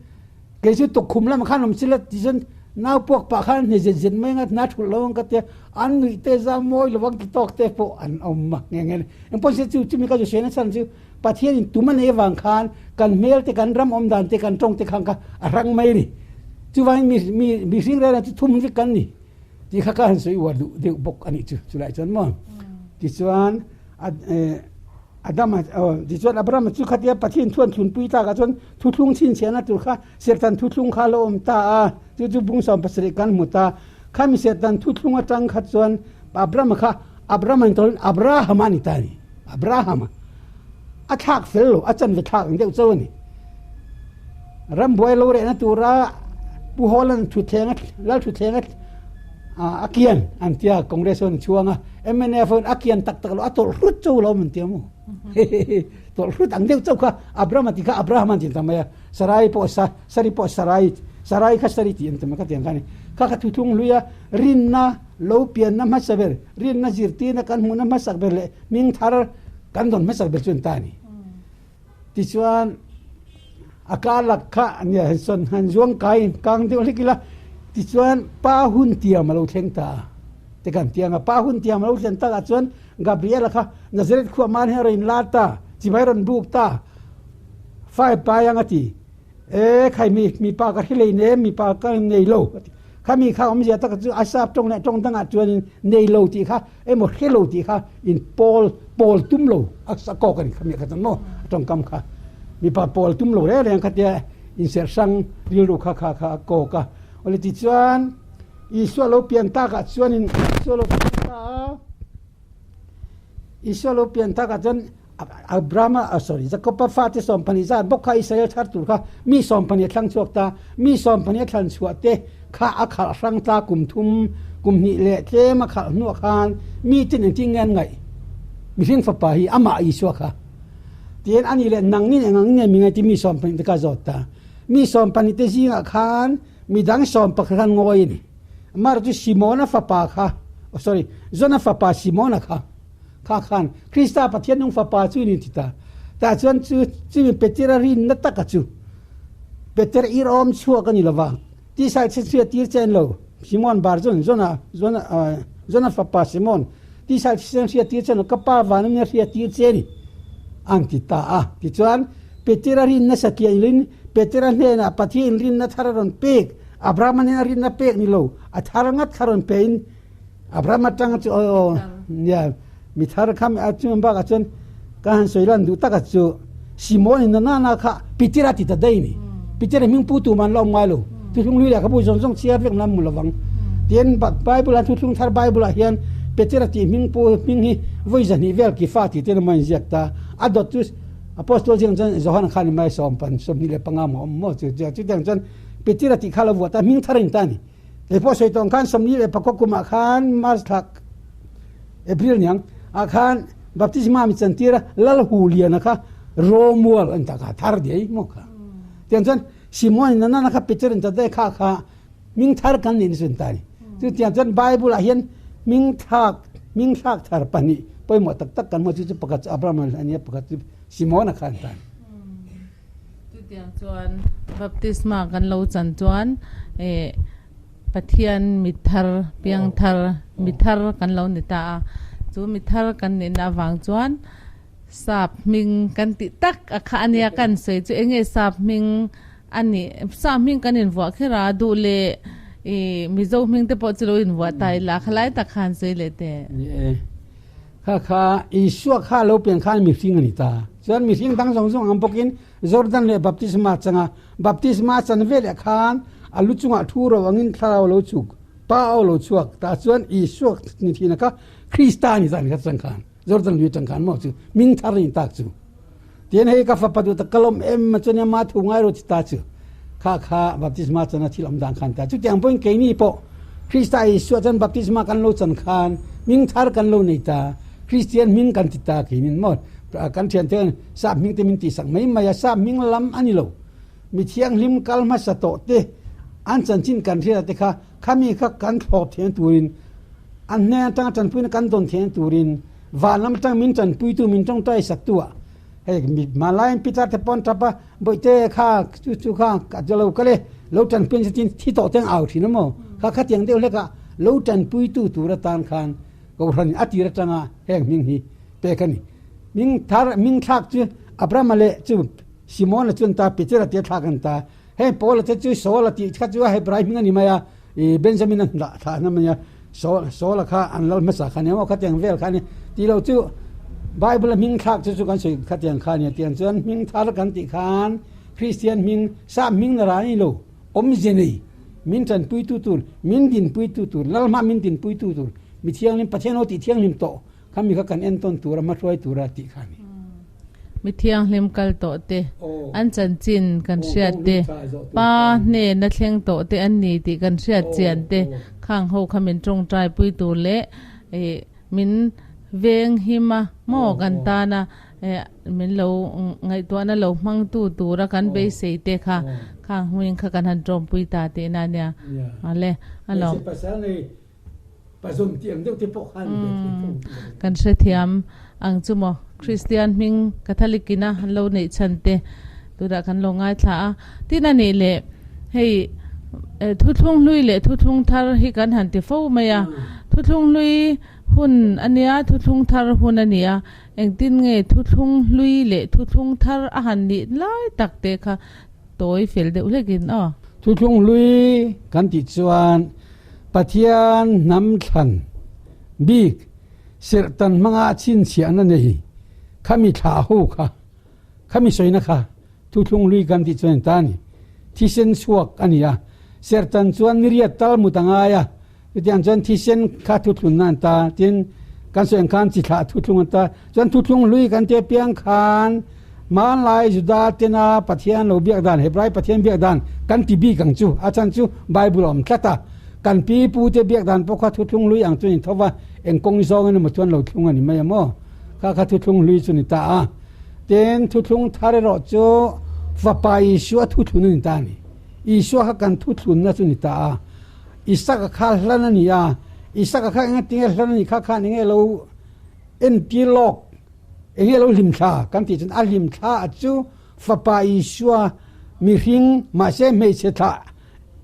Kei chu tukkhum lamah khan awm sila ti chuan nau puak pah khan hne zet zet mai anga hna thulh lo ang ka tia, an nuih te zam mawi lo ang ti tawk te pawh an awm a nghe nghe. Engpawh se chu chumi ka zu hriat nachhan chu Pathian in tum a nei avang khan kan hmel te kan ram awm dan te kan tawng te khan kha a rang mai a ni. Chuvangin mi mi mihring reng reng chu thum vek kan ni tih kha ka han sawi uar duh deuh bawk a nih chu chulai chuan maw. Tichuan a Adama tichuan Abrahama chu khatia Pathian thuan thlunpui tlakah chuan thuthlung chhinchhiahna tur kha Serhtan thuthlung kha a lo awm ta a, chu chu bung 70 kan hmu ta. Khami Serhtan thuthlung atang kha chuan Abrahama kha Abrahama ni tawhin Abrahama a ni ta a ni. Abrahama a thlak fel lo, a chanve thlak ang deuh chauh a ni. Rambuai lo rehna tura Pu Hawlan thutthleng Lal thutthleng a kian an tia Congress ho an chhuang a, mnf ho in a kian tak tak lo a tawlh hrut chauh lo an tia maw? Tawlh hrut ang deuh chauh kha Abraham a tih kha Abraham an ti ta mai a, Sarai pawh sa Sari pawh Sarai Sarai kha Sari tih an ti mai kha tiang kha a ni. Kha kha thuthlung hlui a rinna lo pianna hmasa ber, rinna zirtirna kan hmuhna hmasak ber leh hming thar kan rawn hmasak ber chu an ta a ni. Tichuan a karlak kha nia han sawn han zuang kai kang deuh hlek ila tichuan pa hun tiam a lo thleng ta a te kan ti ang a pa hun tiam a lo thlen takah chuan Gabriela kha Nazareth khuah man hian a rawn inlar ta chibai rawn buk ta fai pai ang a ti e khai mi mipa ka hrilei nem mipa ka nei lo a ti khami kha awmzia taka chu a sap tawng leh tawng dangah chuanin nei lo tih kha emaw hre lo tih kha in pawl pawl tum lo a sa kawk a ni kha mi kha chuan maw a tawngkam kha mipa pawl tum lo reng reng kha tia inserh hrang rilru kha kha kha a kawk a awle tichuan Isua lo pian takah chuanin Isua lo pian ta a Isua lo pian takah chuan Abrahama sorry Jakoba fate 12 zat bawk kha Israel thar tur kha mi 20 a thlang chhuak ta mi 20 a thlan chhuah te kha a khalh hrang ta kum thum kum hnih leh tlem a khalh hnuah khan mi ten engtin nge an ngaih mihring fapa hi amah Isua kha tihian ani leh nangnin eng ang nge mi ngaih ti mi 20 te kha zawt ta mi 20 te zingah khan midang 11 khan ngawi a ni amaherawhchu chu Simona fapa kha sorry Jona fapa Simona kha Kha khan Krista Pathian nung Fapa chu in inti ta. Tah chuan chu chumi Petera rinna taka chu Peter ir awm chhuak a ni lova, Tisai chhechhia tir chen lo, Simon Bar John, Jona, Jona, Jona fapa Simon, Tisai chhechhia hria tir chen lo, ka pa van in a hria tir che ni, an ti ta a. Tichuan Petera rinna satliah in Petera hnenah Pathian rinna thar a rawn pek, Abrahama hnena rinna pek ni lo, a thar ngat kha rawn pe in, Abraham atanga chu aw nia mi thar kha a chu bakah chuan ka han sawi lan duh taka chu Simon in nana kha Peter a ti ta daih ni Peter hming pu tu man la awm ngai lo thuthlung hlui leh kha bu zawng zawng chhiar vek lam mu lovang tian Bible a thuthlung thar Bible ah hian Peter a tih hming pu hming hi vawi zahnih vel ki fa tih te emaw a inziak ta a dawt chu Apostol zing chuan Johan khan mai sawm pan 25 maw awm maw chu chutiang chuan Peter a tih kha lo vuah ta hming thar a in ta a ni. Kei pawh sawi tawng khan 24 kumah khan March thla April niang ah khan baptisma mi chantir a Lal Hu Liana kha Romual an ta kha thar diai maw kha. Tiang chuan Simon in nana kha Peter in ta dai kha kha ming thar kan nih ni chun ta ni. Chu tiang chuan Bible ah hian ming thlak ming thlak thar pahnih pawimawh tak tak kan hmu chu chu pakhat chu Abraham a nia pakhat chu Simon a kha an ta ni. Chutiang chuan baptisma kan lo chan chuan eh Pathian mithar, piangthar, mithar kan lo ni ta a. Chu mithar kan nihna avang chuan sap hming kan tih tak a kha a nia kan sawi chu enge sap hming a nih sap hming kan invuah kher a duh leh ih Mizo hming te pawh chu lo invuah ta ila khalai tak khan sawi leh teh. Ni e. Kha kha Isua kha lo pian khan mihring a ni ta. Chuan mihring dang zawng zawng ang bawkin Jordan leh baptisma a chang a. Baptisma a chan veleh khan a lu chungah thu ro angin thlarau lo chuk, pa au lo chhuak ta chuan Isua ni thina kha Krista a ni ta a ni kha chang khan Jordan lui atang khan maw chu ming thar a ni tak chu. Tihian hei ka fapa duh tak ka lawm em a chuan ama thu ngai ro chi ta chu kha kha baptisma chana thil awm dan khan ta. Chutiang pawhin keini pawh. Krista Isua chuan baptisma kan lo chan khan hming thar kan lo nei ta, Kristian hming kan ti ta keinin maw kan thiante hian sap hming te min tihsak mai mai a, sap hming lam a ni lo. Mi thianghlim kal hmasa tawh te an chanchin kan hriat a te kha khami kha kan thlawp theihna turin an hnen atanga tanpuina kan dawn theihna turin van lam atanga min tanpuitu min tawngtai saktu ah hei hmanlaiin Peter te pawh an tap a, Bawihte kha chu chu kha ka lo kal e, lo tanpui an tin thi tawh te ang au thin a maw? Kha khatiang deuh hlek ah lo tanpuitu tur atan khan Kohhran a tir atanga heng hming hi pek a ni. Hming thar hming thlak chu Abrahama leh chu Simona chu an ta, Petera tia thlak an ta. Heng Paula te chu Saula tih kha chu a Hebrai hming a ni mai a, ih Benjamin a dah thlah na mai a, Saul Saula kha an lal hmasa kha nia maw khatiang vel kha a ni. Tih loh chu Bible a hming thlak chu chu kan sawi khatiang kha a nia. Tiang chuan hming thar kan tih khan Kristian hming, sap hming na rah a ni lo, awmze nei, min tanpuitu tur, min dinpuitu tur, Lalhma min dinpuitu tur, mi thianghlim, Pathian aw tih thianghlim tawh kha mi kha kan entawn tura hmahruai tura tih kha a ni. Mi thianghlim kal tawh te, an chanchin kan hriat te, pa hnena thleng tawh te an ni tih kan hriat chian te, khang ho kha min tawngtai pui tur leh min veng him a maw kan tana min lo ngaihtuahna lo hmangtu tura kan beisei te kha khang hmuin kha kan han tawmpui ta tihna a nia. Ale a lawm. Pazawm tih ang deuh te pawh khan ve thei tho. Kan hrethiam ang chu maw? Kristian hming Catholic ina an lo neih chhan te tunah kan lo ngaithla a. Tin a nih leh hei thuthlung hlui leh thuthlung thar hi kan han ti fo mai a. Thuthlung hlui hun a nia, thuthlung thar hun a ni a. Engtin nge thuthlung hlui leh thuthlung thar a han nih lai tak te kha tawi fel deuh hlekin aw. Thuthlung hlui kan tih chuan Pathian hnam thlan bik serhtan hmanga chhinchhiahna nei khami thlah ho kha, khami sawina kha thuthlung hlui kan tih chuan ta a ni. Thisen chhuak a ni a, serhtan chuan niriat tal mut a ngai a, chutiang chuan thisen kha thuthlunna an ta, tin kan sawi ang khan chi thlah thuthlung an ta. Chuan thuthlung hlui kan tih apiang khan Hmanlai Juda tena Pathian lo biak dan, Hebrai Pathian biak dan kan ti bik ang chu, a chhan chu Bible a awm tlat a. Kan pi pu te biak dan pawh kha thuthlung hlui ang chu ni tho va, eng kawng zawng emaw chuan lo thlung a ni mai a maw? Kha kha thuthlung hlui chu ni ta a. Tin, thuthlung thar erawh chu Fapa Isua thuthlun a ni ta a ni. Isua kha kan thuthlunna chu ni ta a. Isaka kha hlan a ni a, Isaka kha engatinge hlan a ni kha khan enge lo entir lawk? Enge lo hlimthla kan tih chuan a hlimthla a chu Fapa Isua mihring mahse hmeichhe thlah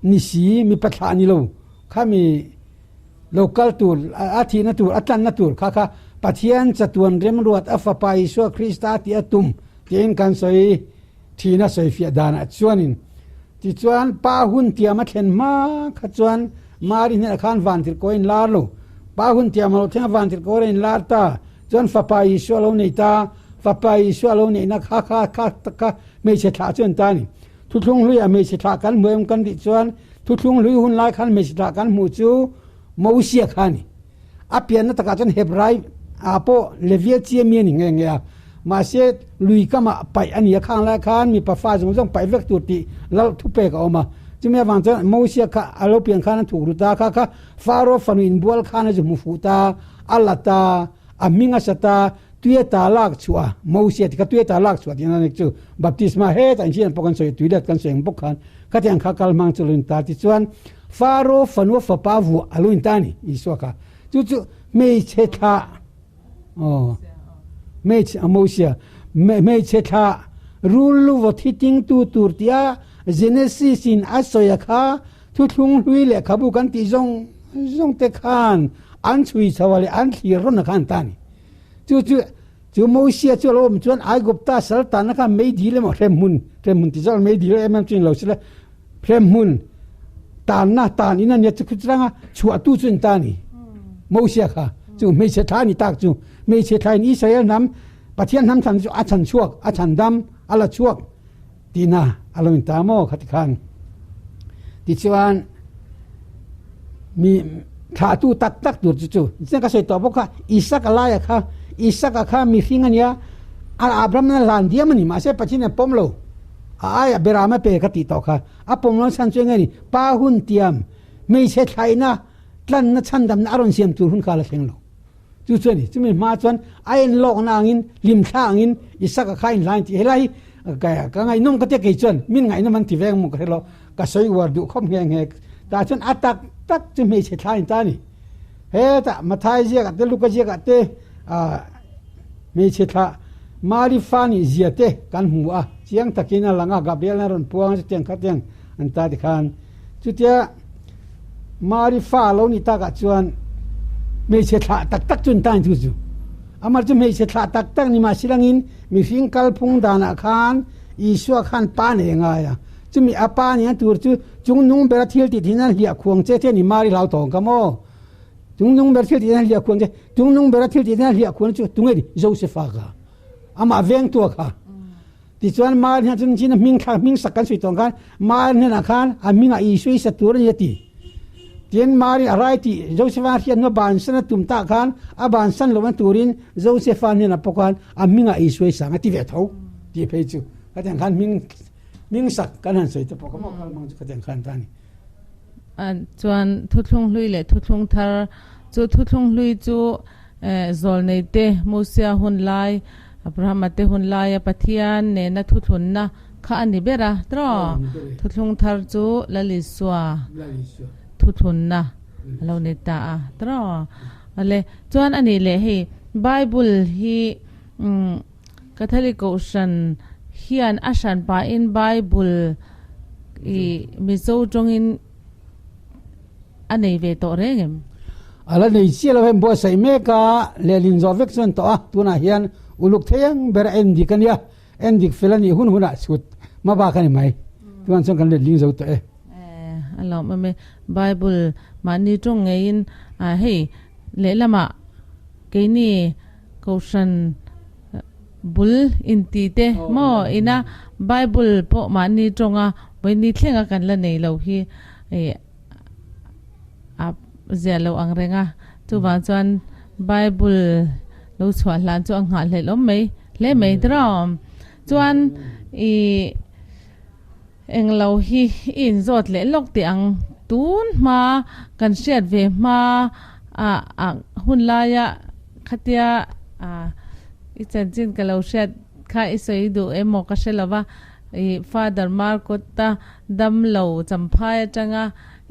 ni si mipa thlah ni lo kha mi lo kal tur a thihna tur a tlanna tur kha kha Pathian chatuan remruat a Fapa Isua Krista tih a tum tiin kan sawi thin a sawifiah danah chuanin tichuan Pa hun tiam a thlen hma kha chuan Mari hnenah khan vantirhkaw a inlar lo. Pa hun tiam a lo thleng a vantirhkaw a inlar ta. Chuan Fapa Isua a lo nei ta, Fapa Isua a lo neihna kha kha kha tak kha hmeichhe thlah chu an ta a ni. Thuthlung hluiah hmeichhe thlah kan hmu em kan tih chuan thuthlung hlui hun lai khan hmeichhe thlah kan hmuh chu Mosia kha a ni. A pianna takah chuan Hebrai ah pawh Levia chi ami a ni nghe nghe a, mahse lui kamah paih a ni a, khang lai khan mipa fa zawng zawng paih vek tur tih lal thupek a awm a. Chumi avang chuan Mosia kha a lo pian khan a thuk ru ta, kha kha Faro fanu inbual khan a zu hmu fuh ta. A la ta, a hming a sa ta, tuia ta lak chhuah a, Mosia ti kha tuia ta lak chhuah tih na nek chu baptisma hetah inhriat pawh kan sawi, tuilet kan sawi ang bawk khan khatiang kha kal hmang chu lo in ta tichuan Faro fanua fapa vuah a lo in ta a ni Isua kha chu chu hmeichhe thlah aw hmeichhe a Mosia hmeichhe thlah rul lu vaw thi ting tu tur tia Genesis in a sawi a kha Thuthlung hlui lehkhabu kan tih zawng zawng te khan an chhui chho a leh an thlir rawn a khan ta a ni. Chu chu chu Mosia chu a lo awm chuan Aigupta sal tanna khan meidil emaw hremhmun, hremhmun ti zawk meidil em em chu ni lo sila hremhmun tanna tan in a nia chu chutanga chhuahtu chu a ni ta a ni. Mosia kha chu hmeichhe thla a ni tak chu hmeichhe thla in Israel hnam Pathian hnam thlan chu a chhan chhuak a chhan dam a la chhuak Tihna a lo in ta maw kha tikhan. Tichuan mi thlahtu tak tak tur chu chu chian ka sawi tawh bawk kha Isaka laia kha Isaka kha mihring a nia a Abraham a hlan diam a ni mahse Pathian a pawm lo a aia Berama pe ka tih tawh kha a pawm lo chhan chu eng nge ni pa hun tiam hmeichhe thlaihna. tlanna chhandamna a rawn siam tur hun kha a la thleng lo. Chu chu a ni. Chumi hma chuan a en lawkna angin, hlimthla angin Isaka kha a inhlain tih helai hi ka ngaihnawm ka tia kei chuan min ngaihnawm an ti veng maw ka hre lo. Ka sawi uar duh khawp nghe nghe. Tah chuan a tak tak chu hmeichhe thla a inta a ni. Hetah Mathai ziakah te Luka ziakah te hmeichhe thla Mari fa nih zia te kan hmu a, chiang takin a lang a, Gabriel-a rawn puang a chutiang khatiang an ta tikhan chutia Mari fa lo nih takah chuan hmeichhe thlah tak tak chu an ta chu chu. Amah chu hmeichhe thlah tak tak ni mah silangin mihring kalphung danah khan Isua khan pa nei a ngai a. Chumi a pa nia tur chu chungnung bera thil tih thin a hliah khuang che che ni Mari hlau tawng ka maw? Chungnung ber thil tih thin a hliah khuang che, chungnung bera thil tih thin a hliah khuang chu tunge ni? Josefa kha. Amah vengtua kha. Tichuan Mari hnenah chuan chin a hming thlak hming sak kan sawi tawng khan Mari hnenah khan a hmingah Isua i sa tur a ni a ti. Tin Mari a rai tih Josefa hriatna bansan a tum tah khan a bansan lohna turin Josefa hnenah pawh khan a hmingah Isua i sang a ti ve tho tih phei chu khatiang khan hming hming sak kan han sawi te pawh ka maw kal mang chu khatiang khan ta a ni. Chuan thuthlung hlui leh thuthlung thar chu thuthlung hlui chu zawlnei te Mosia hun lai Abrahama te hun laia Pathian nena thuthlunna kha a ni ber a tiraw? Thuthlung thar chu Lal Isua thuthlunna a lo ni ta a tiraw? Awle, chuan a nih leh hei Bible hi Catholic Kohhran hian a hran pahin Bible i Mizo tawngin A nei ve tawh reng em? A la nei chiah lo em buatsaih mek a, lehlin zawh vek chuan tawh a, tunah hian uluk thei ang ber a en dik a nia, en dik fel a nih hun hunah chhut hma bak a ni mai, tunah chuan kan letling zo tawh e. A lawm awm e, Bible mahni tawng ngeiin hei lehlamah keini Kohhran bul inti te maw ina Bible pawh mahni tawnga vawiin ni thlenga kan la nei lo hi a zia lo ang reng a, chuvang chuan Bible lo chhuah hlan chu a nghahhlelh awm mai hle mai tiraw. Chuan ih englo hi i inzawt leh lawk teh ang tun hma kan hriat ve hma ah hun laia khatia i chanchin ka lo hriat kha i sawi duh emaw ka hre lova ih Father Markota dam lo champhai atanga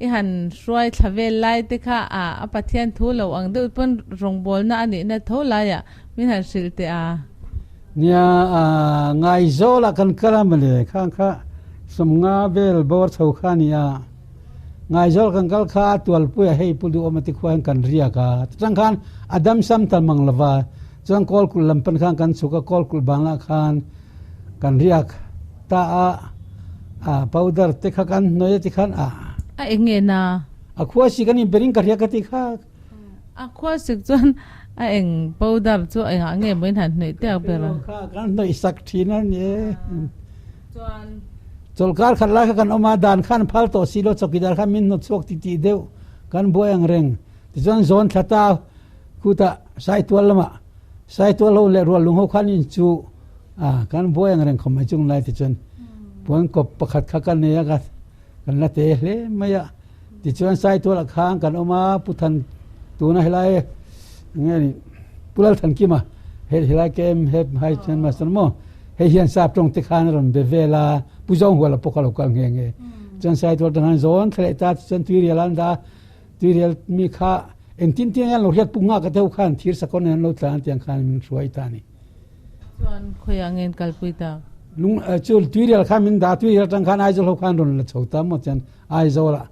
i han hruai thla vel lai te kha a a Pathian thu lo ang deuh pawn rawngbawlna a nihna tho laiah min han hrilh teh a. Nia Ngaizawlah kan kal a mawle khang kha sawmnga vel bawr chho kha a ni a, Ngaizawl kan kal kha Tualpuia hei Pu Duhawma ti khua hian kan riak a, chutang khan a dam sam tal mang lova chuan Kawlkulh lam pan khan kan chhuk a, Kawlkulh banglah khan Kan riak ta a, a powder te kha kan hnawih a ti khan a. A eng nge na? A khua sik a ni berin ka riak a ti kha. A khua sik chuan a eng powder chu engah nge maw in han hnawih teuh ber a? Kha kan hnawih sak thin a ni e. Chuan. Chawlhkar khat lai kha kan awm a, dan khan phal tawh si lo, chawkidar khan min hnawt chhuak ti tih deuh kan buai ang reng. Tichuan zawn thla ta khutah Saitual lamah Saitual ho leh Ruallung ho khan in chu A, kan buai ang reng khawp mai chung lai tichuan puan kawp pakhat kha ka nei a ka kan la te hle mai a. Tichuan Saitualah khan kan awm a, Pu Than tuna helai nge ni Pu Lalthankima he helai KM he hai chuan master maw hei hian sap tawng te khan a rawn be vel a, Pu Zawnghuala pawh kha lo kal nghe nghe. Chuan Saitual tang khan zawn thla leh ta tichuan tuirial an dah a, tuirial mi kha engtin tin hian lo hriat puk nghak a deuh khan thir sakawr nen an lo tlan tiang khan min hruai ta a ni. Chuan khawiah nge an kalpui ta? Lung chu tuirial khan min dah a, tuirial atang khan Aizawl ho khan rawn la chho ta maw chuan Aizawlah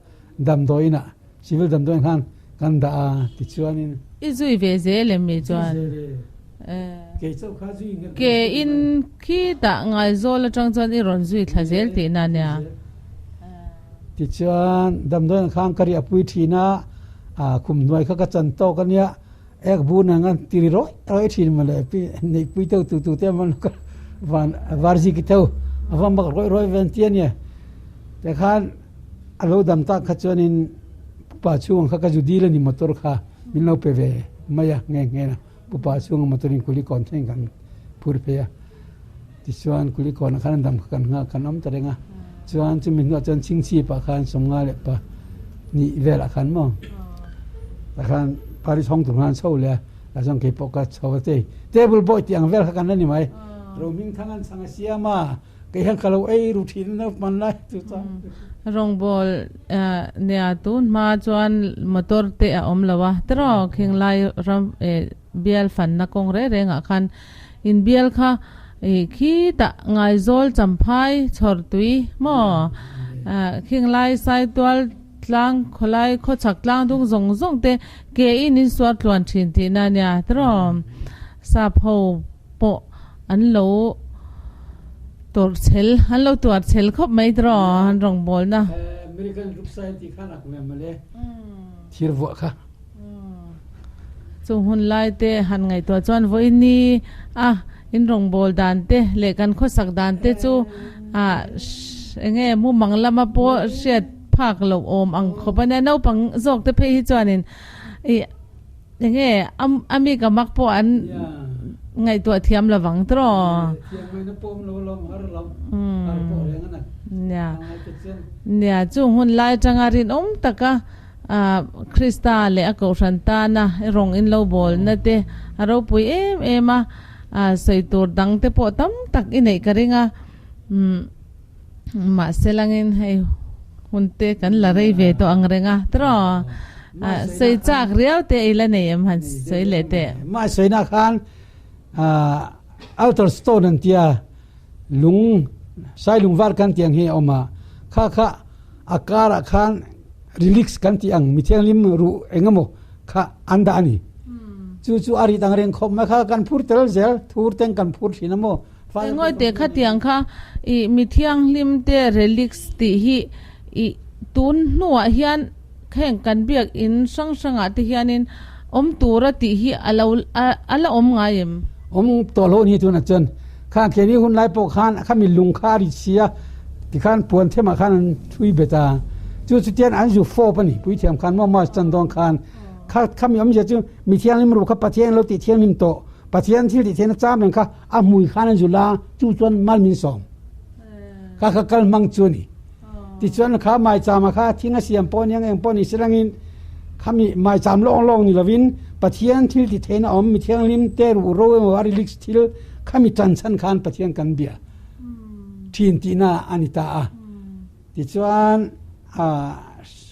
damdawiinah civil damdawiin khan kan dah a tichuanin. I zui ve zel em mi chuan? Zui zel e. Kei chauh kha zui nge. Ke in khitah Ngaizawl atang chuan i rawn zui thla zel tihna nia. Tichuan damdawiin khan ka riahpui thin a, khum hnuai kha ka chan tawk a nia. Ek bu nang an tiri rawih rawih thin mawle pi neihpui teu tu tu te man ka van varzi ki teu a va mak rawih rawih ven ti ania te khan a lo dam tak kha chuanin pupa chhung kha ka zu dil ani motor kha min lo pe ve mai a nge nge na pupa chhung motor in kuli kawn thleng kan phur phei a tichuan kuli kawn ah khan an dam kha kan nghak kan awm ta reng a chuan chumi hnuah chuan chhingchhip ah khan sawmnga leh pa nih velah khan maw. Takhan Paris hawng tur khan an chho leh a, tah chuan kei pawh ka chho a chei. Table boy tih ang vel kha kan la ni mai. Rohmingthang an chhang a siam a, kei hian ka lo ei ru thin a naupang lai chu chuan. Rawngbâwl nia tun hma chuan motor te a awm lo a, tiraw khinglai ram bial fanna kawng reng rengah khan inbial kha khitah Ngaizawl Champhai chhawrtui maw khinglai Saitual Tlang khawlai khawchhak tlang dung zawng zawng te ke in in suar tluan thin tihna a nia tiraw? Sap ho pawh an lo tawrh chhel an lo tuar chhel khawp mai tiraw an rawngbawlna. American Ruksai tih khan ak ve mawle thir vuah kha. Chung hun lai te han ngaihtuah chuan vawiini a in rawngbâwl dan te leh kan khawsak dan te chu ah eng nge mumang lama pawh hriat phak loh awm ang khawp a nia. Naupang zawk te phei hi chuanin ih eng nge a mi ka mak pawh an ngaihtuah thiam lo vang tawh. Nia nia chung hun lai atanga rinawm taka Krista leh a Kohhran tana rawng in lo bawlna te a ropui em em a, sawi tur dang te pawh tam tak i neih ka ring a, mahse langin hei hun te kan la rei ve tawh ang reng a tiraw? Sawi chak riau te i la nei em han sawi leh teh. Mah sawina khan altar stone an tia lung sai lung var kan tih ang hi a awm a, kha kha a karah khan relics kan tih ang mi thianghlim ruh eng emaw kha an dah a ni. Chu chu a rit ang reng khawp mai kha kan phur tel zel, thur teng kan phur thin a maw. Engawi teh khatiang kha i mi thianghlim te relics tih hi i tun hnuah hian heng kan biak in hrang hrangah te hianin awm tura tih hi a lo a la awm ngai em? Awm tawh loh ni tunah chuan kha keini hun lai pawh khan khami lung kha a rit si a tikhan puan themah khan an thui bet a, chu chutian an zu fawp a ni puithiam khan maw March tan dawn khan kha khami awmzia chu mi thianghlim ru kha Pathian lo tih thianghlim tawh Pathian thil tih theihna cham reng kha a hmui khan an zu la chu chuan mal min sawm kha kha kal hmang chu a ni. Tichuan kha maichama kha thing a siam pawh aniang eng pawh ni se langin khami maicham lawng lawng ni lovin Pathian thil ti theihna awm mi thianghlim te ruh ro emaw a relics thil khami tan chhan khan Pathian kan bia thin tihna a ni ta a. Tichuan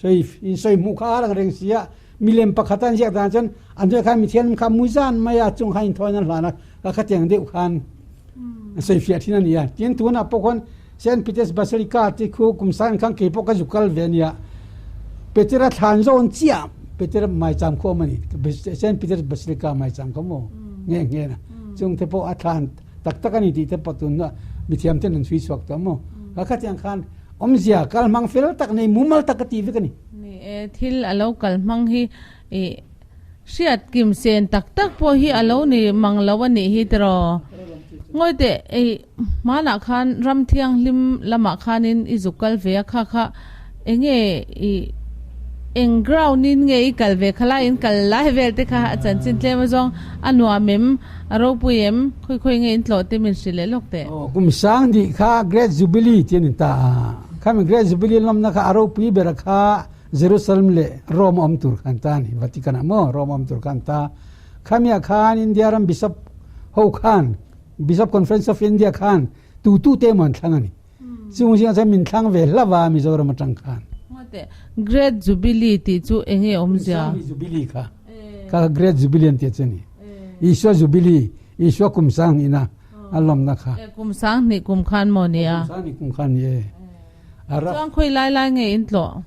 sawi in sawi hmuh kha a lang reng si a, milem pakhat an ziak dan chuan an hnuaiah khan mi thianghlim kha mui zan mai a chung khan inthawn an hlan a, ka khatiang deuh khan a sawi fiah thin a ni a. Tin tunah pawh khawn Saint Peter's Basilica tih khu kum sang khan kei pawh ka zu kal ve a nia. Petera thlan zawn chiah Petera maicham khu a awm a ni. Saint Peter's Basilica maicham kha maw nghe nghe na. Chung te pawh a thlan tak tak a ni tih te pawh tunah mithiam ten an chhui chhuak tawh maw. Ka khatiang khan awmzia kal hmang fel tak nei mumal tak ka ti vek a ni. Ni e, thil a lo kal hmang hi ih Hriat kim sen tak tak pawh hi a lo ni mang lo a nih hi tiraw? Ngawi teh, ei hmanah khan ram thianghlim lamah khanin i zuk kal ve a, kha kha enge i eng ground in nge i kal ve kha lai in kal lai vel te kha a chanchin tlem azawng a nuam em, a ropui em, khawi khawi nge in tlawh te min hrilh leh lawk teh. Aw, kum sang dih kha Great Jubilee tih a ni ta a, khami Great Jubilee lawmna kha a ropui ber a kha Jerusalem leh Rome a awm tur khan ta a ni. Vatican ah maw Rome a awm tur khan ta. Khamiah khan India ram Bishop ho khan, Bishop Conference of India khan tu tu te emaw an thlang a ni. Chung zingah chuan min thlang ve hlauh a Mizoram atang khan. Ngawteh, Great Jubilee tih chu eng nge awmzia? Kum sang Jubilee kha. Kha Great Jubilee an tih chu a ni. Isua Jubilee, Isua kum sang hnihna a lawmna kha. Kum sang hnih kum khan maw nia? Kum sang hnih kum khan ni e. Chuan khawi lai lai nge in tlawh?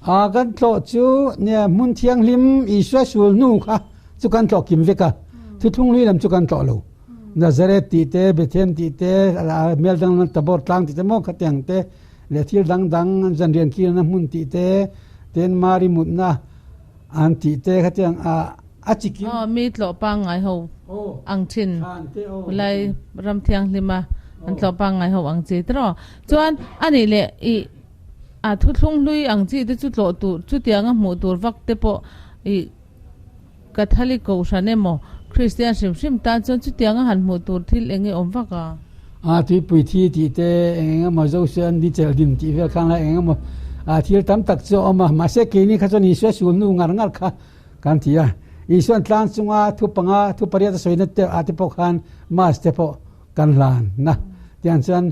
A kan tlawh chu nia hmun thianghlim Isua sul hnu kha chu kan tlawh kim vek a, thuthlung hlui lam chu kan tlawh lo. Nazareth tih te, Bethlehem tih te, mel dang dang Tabor tlang tih te maw khatiang te leh thil dang dang zanrian kilna hmun tih te, ten Mari mutna an tih te khatiang a a chi kim. Aw mi tlawh pangngai ho ang thin lai ram thianghlima an tlawh pangngai ho ang chi tiraw. Chuan a nih leh i a thuthlung hlui ang chi te chu tlawh tur chutianga hmuh tur vak te pawh i Catholic kohhran emaw Kristian hrim hrim tan chuan chutianga han hmuh tur thil eng nge awm vak a? A tuipui thi tih te eng eng emaw Zosuan ni chelh din tih vel khang lai eng emaw a thil tam tak chu a awm a mahse keini kha chuan Isua sulnu ngar ngar kha. Kan ti a. Isuan tlang chunga thu panga, thu pariat a sawina te ah te pawh khan Mass te pawh kan hlan na. Tiang chuan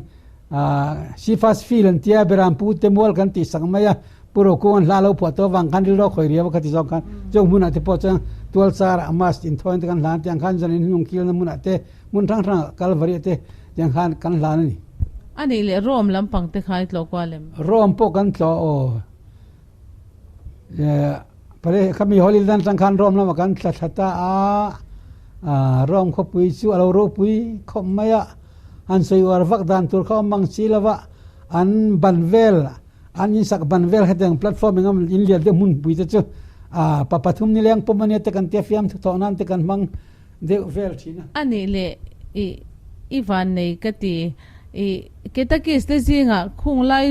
Sifas field an tia Berampu te mual kan tih sak mai a, Pu Rokung an hla lo phuah tawh avang khan rilru a khawi riau a kha ti zawng khan chung hmunah te pawh chuan tual char ah Mass inthawn te kan hlan tiang khan zan in hnung kilna hmunah te hmun hrang hrangah Kalvari ah te tiang khan kan hlan a ni. A nih leh Rome lampang te kha i tlawh kual em? Rome pawh kan tlawh aw. Pare khami Holy Land atang khan Rome lamah kan thla thla ta a, Rome khawpui chu a lo ropui khawp mai a, an sawi uar vak dan tur kha awm mang si lo va, an ban vel, an insak ban vel hetiang platform eng emaw in lian deuh hmunpui te chu pa pathum ni leng pawm ania te kan tia fiamthu thawh nan te kan hmang deuh vel thin a. A nih leh i i vannei ka ti. I Ketakis te zingah khung lai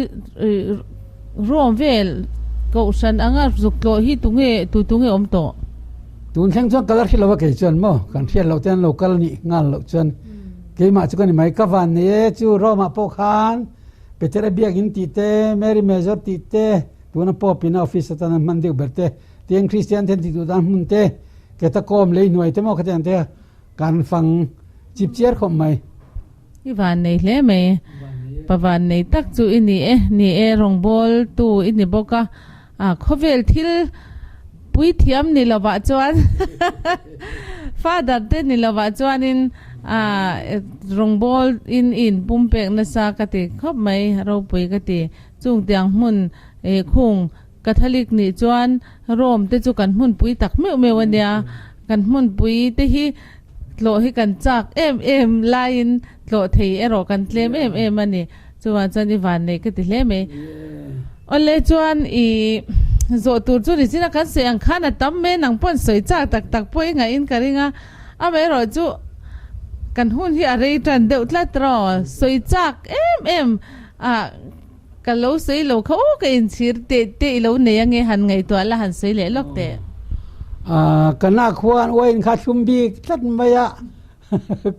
Rome vel kohhran anga zuk tlawh hi tunge tu tunge awm tawh? Tun thleng chuan kal a hrilh lo a kei chuan maw kan hriat loh te an lo kal nih nghal loh chuan keimah chu ka ni mai ka van nei e chu Rome ah pawh khan Peter a biakin tih te Mary Major tih te tuna Pope in a office atan an hman deuh ber te tiang Christian ten tih duh dan hmun te Catacomb lei hnuai te maw khatiang te kan fang chip chiar khawp mai. I van nei hle mai. Pa van nei tak chu i ni e. Ni e, rawngbâwl tu i ni bawk a. A, khawvel thil puithiam ni lovah chuan Father te ni lovah chuanin a, rawngbâwl in i inpumpek nasa ka ti khawp mai, ropui ka ti. Chung tiang hmun khung Catholic nih chuan Rome te chu kan hmunpui tak meuh meuh a nia. Kan hmunpui te hi tlawh hi kan chak em em laiin tlawh thei erawh kan tlem em em a ni. Chuvang chuan i vanneih ka ti hle mai. Awle chuan i zawh tur chu ni chin a kan sawi ang khan a tam mai nang pawh an sawi chak tak tak pawh i ngaih in ka ring a. Amaherawh chu kan hun hi a rei tan deuh tlat rawh. Sawi chak em em a. Ka lo sawi lo kha aw ka inchhir teh teh i lo nei ange han ngaihtuah la han sawi leh lawk teh. Ka na khuan uain kha thlum bik tlat mai a,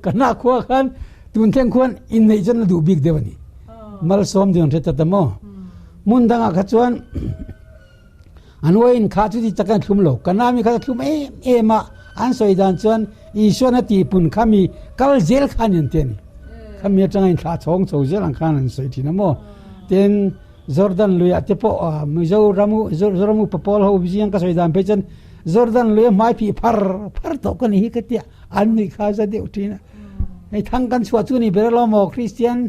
ka na khua khan tun thleng khuan inneih chuan a duh bik deuh a ni. Malsawm deuh an hre ta ta maw? Hmun dangah kha chuan an uain kha chuti tak an thlum lo. Ka na mi kha a thlum em em a, an sawi dan chuan Isuan a tihpun kha mi kal zel kha a ni an ti a ni. Khami atanga inthlah chhawng chho zel ang khan an sawi thin a maw? Tin, Jordan luiah te pawh Mizoram Zoram upa pawl ho zing ka sawi dan phei chuan Jordan luia hmai phih phar phar tawh ka ni hi ka tia an nuih kha za deuh thin a. Hei thang kan chhuah chu ni ber alo maw Kristian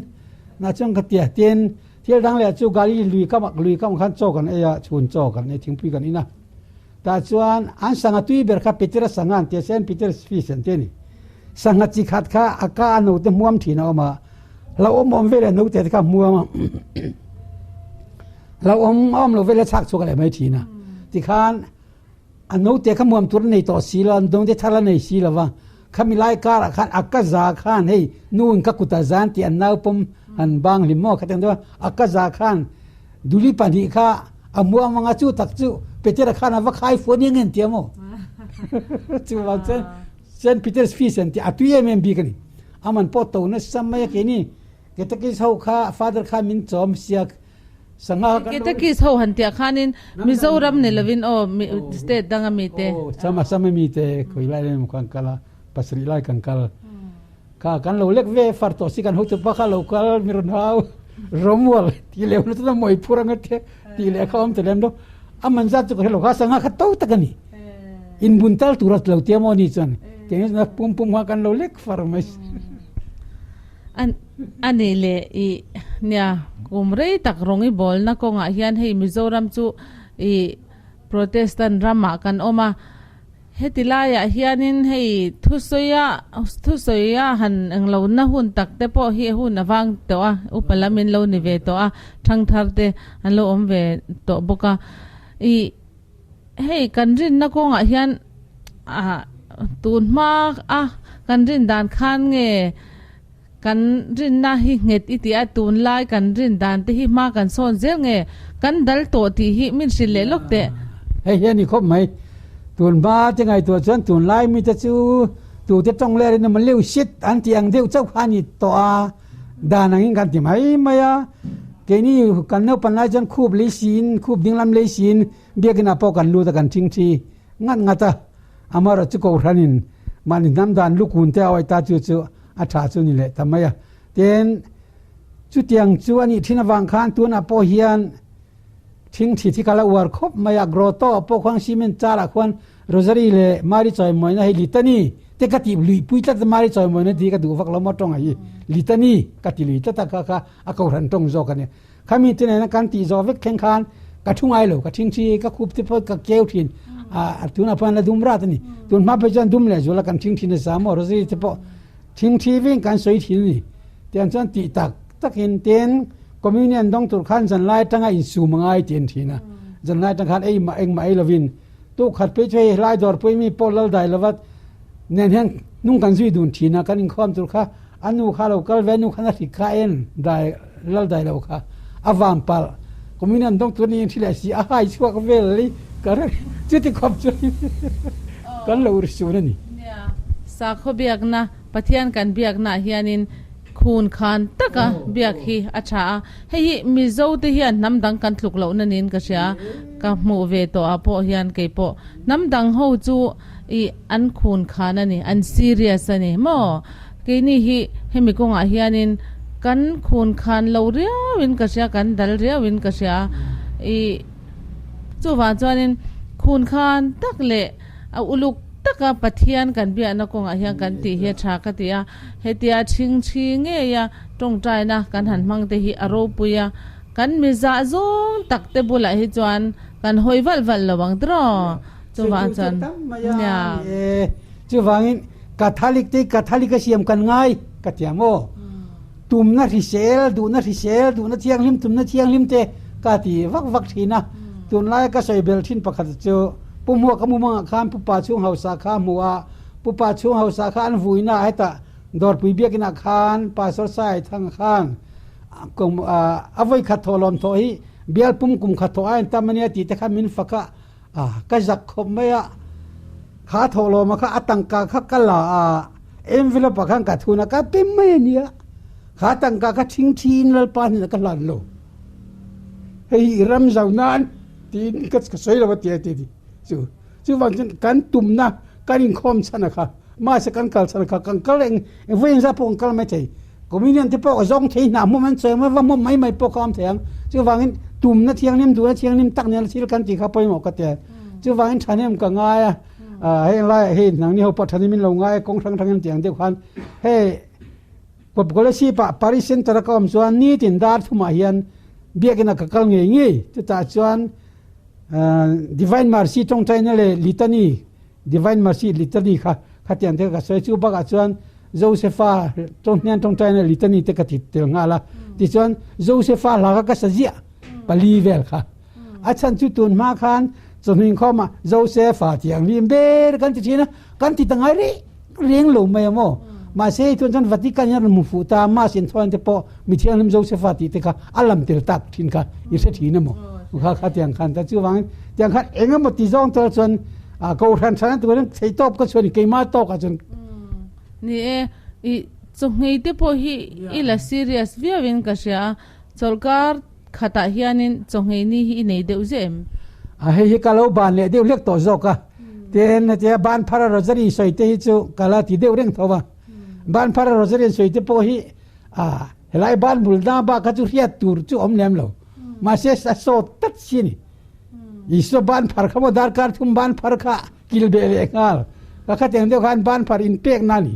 na chuan ka tia. Tin, thil dang leh chu Galili lui kamah lui kamah khan chaw kan ei a, chhun chaw kan ei thingpui kan in a. Tah chuan an sangha tui ber kha Petera sangha an ti a, Saint Peter's fish an ti a ni. Sangha chi khat kha a ka a note hmuam thin a awm a, hlauhawm awm veleh note te kha hmuam a, hlauhawm a awm lo veleh chhak chhuak leh mai thin a. Tikhan a note kha hmuam tur a nei tawh si lo a, note thar a nei si lo va, khami lai karah khan a ka za khan hei nu'n ka kut a zan tih an naupawm han bang hlim maw khatiang deuh a, a ka za khan Duli pahnih kha a hmuam anga chu tak chu Petera khan a va khai fuan eng en tia maw? Chuvang chuan Saint Peter's Feast an tih a tui em em bik a ni. Aman pawh to nasa mai a keini Ketakis ho kha Father khan min chawm siak sangha kha kan lo Ketakis ho han tiah khanin Mizoram ni lovin aw state danga mite. Aw Assam Assam a mite khawi lai emaw khan kal a pasarih lai kan kal. Kha kan lo lek ve far tawh si kan hotu pa kha lo kal mi rawn hau Romual tih leh hun chuan a mawi phur anga te tih leh kha awm ta lem lo a man zat chu ka hre lo kha sangha kha to tak a ni inbun tal tur a lo tia maw ni chuan keng chuan pum pum kha kan lo lek far mai an ani leh i nia kum rei tak rawng i bawlna kawngah hian hei Mizoram chu i Protestant ramah kan awm a. Heti laiah hianin hei thusawia thusawia han englohna hun tak te pawh hi hun a vang tawh a, upa lam in lo ni ve tawh a, thangthar te an lo awm ve tawh bawk a. Ih hei kan rinna kawngah hian ah tun hma a kan rin dan khan nge kan rinna hi nghet i tih a, tunlai kan rin dan te hi hma kan sawn zel nge kan dal tawh tih hi min hrilh leh lawk teh. Hei hi a ni khawp mai. Tun hma te ngaihtuah chuan tunlai mite chu tute tawng leh rin emaw leu sit an tih ang deuh chauh kha a ni tawh a, dan angin kan ti mai mai a. Keini kan naupan lai chuan khup lei siin, khup dinglam lei siin biakinah pawh kan lut a kan thingthi. ngat ngat a, amaherawhchu Kohhranin mahni hnam dan lukun te a awih ta chu chu a tha chu ni leh ta mai a. Tin, chutiang chu a nih thin avang khan tunah pawh hian thingthi thi kal a uar khawp mai a, grotto ah pawh khuan cement char ah khuan Rosary leh Mary chawimawina hi litany te ka tih luihpui tlat a, Mary chawimawina tih ka duh vak lo maw tawng a hi litany ka ti lui tlat a kha kha a kohhran tawng zawk a ni. Khami te nena kan tih zawh vek thleng khan ka thu ngai lo, ka thingthi ka khup te pawh ka keu thin a, tunah pawh an la dum rat a ni. Tun hma phei chuan dum leh zuala kan thingthi nasa maw Rosary te pawh thingthi veng kan sawi thin a ni. Tiang chuan tih tak takin tin communion dawng tur khan zanlai atanga insum a ngai tih an thin a, zanlai atang khan ei mah engmah ei lovin Tu khat phei chu hei helai dawrpui mi pawh lal dai lova nen hian hnung kan zui dun thin a, kan inkhawm tur kha a nu kha lo kal ve, a nu khan a hrik kha en dai lal dai lo kha a vang palh communion dawng tur niin hri leh si a hai chhuak vel i ka hre chuti khawp chu kan lo ri sun a ni. Nia, sakhaw biakna Pathian kan biaknaah hianin Khun khan taka biak hi a tha a, hei hi Mizo te hian hnam dang kan tluk lohna niin ka hria, ka hmuh ve tawh ah pawh hian kei pawh hnam dang ho chu ih an khun khan a ni, an serious a ni maw? Keini hi hemi kawngah hianin kan khun khan lo riauin ka hria, kan dal riauin ka hria, ih chuvang chuanin khun khan tak leh a uluk taka Pathian kan biakna kawngah hian kan tih hi a tha ka ti a. Hetia ṭhingṭhi ngeia ṭawngṭaina kan han hmang te hi a ropui a, kan mi zah zawng tak te bulah hi chuan kan hawi valh valh lo ang tiraw? Chuvang chuan nia. Chuvangin Catholic te hi Catholic a siam kan ngai ka ti ang aw. Tumna hrisel, duhna hrisel, duhna thianghlim, tumna thianghlim te ka ti vak vak thin a. Tunlaia ka sawi bel thin pakhat chu Pu Hmuaka mumangah khan Pu Pa chhung hausa kha a hmu a, Pupa chhung hausa kha an vuina ah hetah Dawrpui biakinn ah khan Pastor Sai Thang khan kum a voi khat thawh lawm thawh hi bial pum kum khat thawh ai an tam ania tih te kha min fak a, ka zak khawp mai a, kha thawh lawm a kha a tangka kha ka la a, envelope ah khan ka thun a ka pem mai ania, kha tangka kha thingthi in Lalpa hnenah ka hlan lo, hei hi ram zau nan tiin ka sawi lo a ti a ti chu. Chuvang chuan kan tumna kan inkhawm chhan a kha, mahse kan kal chhan a kha, kan kal eng eng vawi engzah pawh kan kal mai thei. Communion te pawh ka zawng thei hnah hmawm an sawi ang, va hmawm mai mai pawh kha awm thei ang. Chuvangin tumna thianghlim, duhna thianghlim tak nen thil kan tih kha pawimawh ka ti a. Chuvangin thahnem ka ngai a, heng laiah hei nangni ho pawh thahnem in lo ngai a, kawng hrang hrang in tiang deuh khan hei Kawpkawlesip ah Parish Centre a ka awm chuan nitin dar thumah hian biakinn ah ka kal ngei ngei. Chutah chuan Divine Mercy tawngtaina leh Litany, Divine Mercy Litany kha khatiang te ka sawi. Chu bakah chuan Josepha hnen tawngtaina Litany te ka ti tel nghal a. Tichuan Josepha hla kha ka sa ziah pali vel kha. A chhan chu tun hma khan chawhnu inkhawmah Josepha thianghlim ber kan ti thin a, kan ti ta ngai reng reng lo mai a maw. Mahse hei chuan chuan Vatican hian rawn hmu fuh ta a, Mass inthawn te pawh mi thianghlim Josepha tih te kha a lam tel tak thin kha i hre thin a maw. Kha kha tiang khan ta chuvangin tiang khan eng emaw ti zawng tel chuan kohhran than turin thei tawp ka chuan keimah tawkah chuan. Ni e, i chawhngei te pawh hi i la serious viauin ka hria a, chawlhkar Khatah hianin chawhngei ni hi i nei deuh zeh em? A hei hi ka lo ban leh deuh hlek tawh zawk a, tin hetia ban phara rosary sawi te hi chu ka la ti deuh reng tho a, ban phara rosary an sawi te pawh hi a helai ban bul na bak kha chu hriat tur chu awm lem lo, mahse a sawt tlat si a ni. Isua ban phar kha maw darkar thum ban phar kha kil beh leh nghal, ka khatiang deuh khan ban phar inpek na a ni.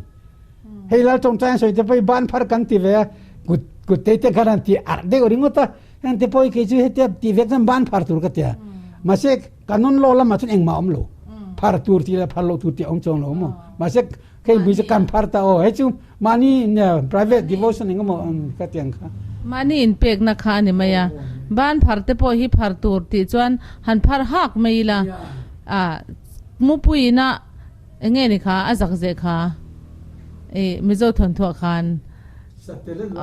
Hei lal tawngtai an sawi te pawh hi ban phar kan ti ve a, kut kut te te khan an ti arh deuh ringawt a, heng te pawh hi kei chu hetia ti vek chuan ban phar tur ka ti a, mahse canon law lamah chuan engmah a awm lo, phar tur tih leh phar loh tur tih a awm chuang lo maw, mahse hei mui chu kan phar ta aw, hei chu mahni private devotion eng emaw ka ti ang kha. Mahni inpekna kha a ni mai a, ban phar te pawh hi phar tur tih chuan han phar hak mai ila, mupuiina Enge ni kha a zak zeh kha i Mizo thawnthuah khan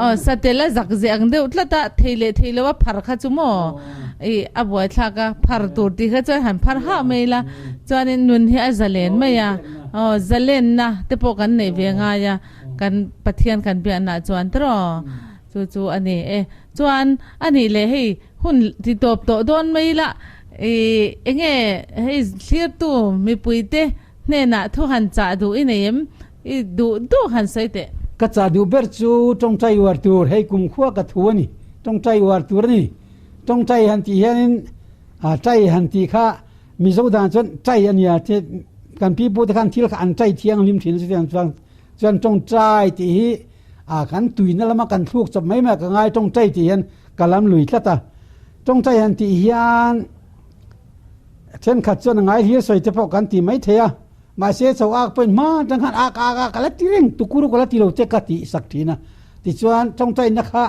aw satel a zak zeh ang deuh tlat a thei leh thei lo a phar kha chu maw i a buaithlak a phar tur tih kha chuan han phar hah mai ila chuanin nun hi a zalen mai a aw zalenna te pawh kan neih ve ngai a kan Pathian kan biaknaah chuan tiraw chu chu a ni e chuan a nih leh hei hun ti tawp tawh dawn mai ila. I enge hei thlirtu mipuite hnenah thu han chah duh i nei em? I duh duh han sawi teh. Ka chah duh ber chu tawngtai uar tur, hei kumkhua ka thu a ni, tawngtai uar tur a ni. Tawngtai han tih hianin tai han tih kha Mizo dan chuan tai a nia, kan pi pute khan thil kha an tai thianghlim thin a chutiang chuan chuan tawngtai tih hi a kan tuina lama kan thluk chawp mai mai a ka ngai tawngtai tih hian ka lam lui tlat a. Tawngtai han tih hian thenkhat chuan a ngai hlir sawi te pawh kan ti mai thei a, mahse chho ak pawhin hma atang khan ak ak ak ka la ti reng tukuru ka la ti lo che ka tih sak thin a. Tichuan tawngtaina kha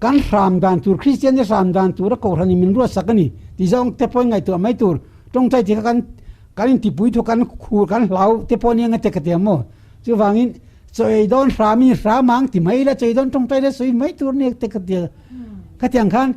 kan hram dan tur Kristian te hram dan tura kohhran in min ruat sak a ni tih zawng te pawhin ngaihtuah mai tur. Tawngtai tih kha kan kan intipui thu kan khur kan hlau te pawh nia ngate ka ti ang maw? Chuvangin chaw ei dawn hram in hram ang ti mai ila chaw ei dawn tawngtai ila sawi mai tur nia te ka ti a. Khatiang khan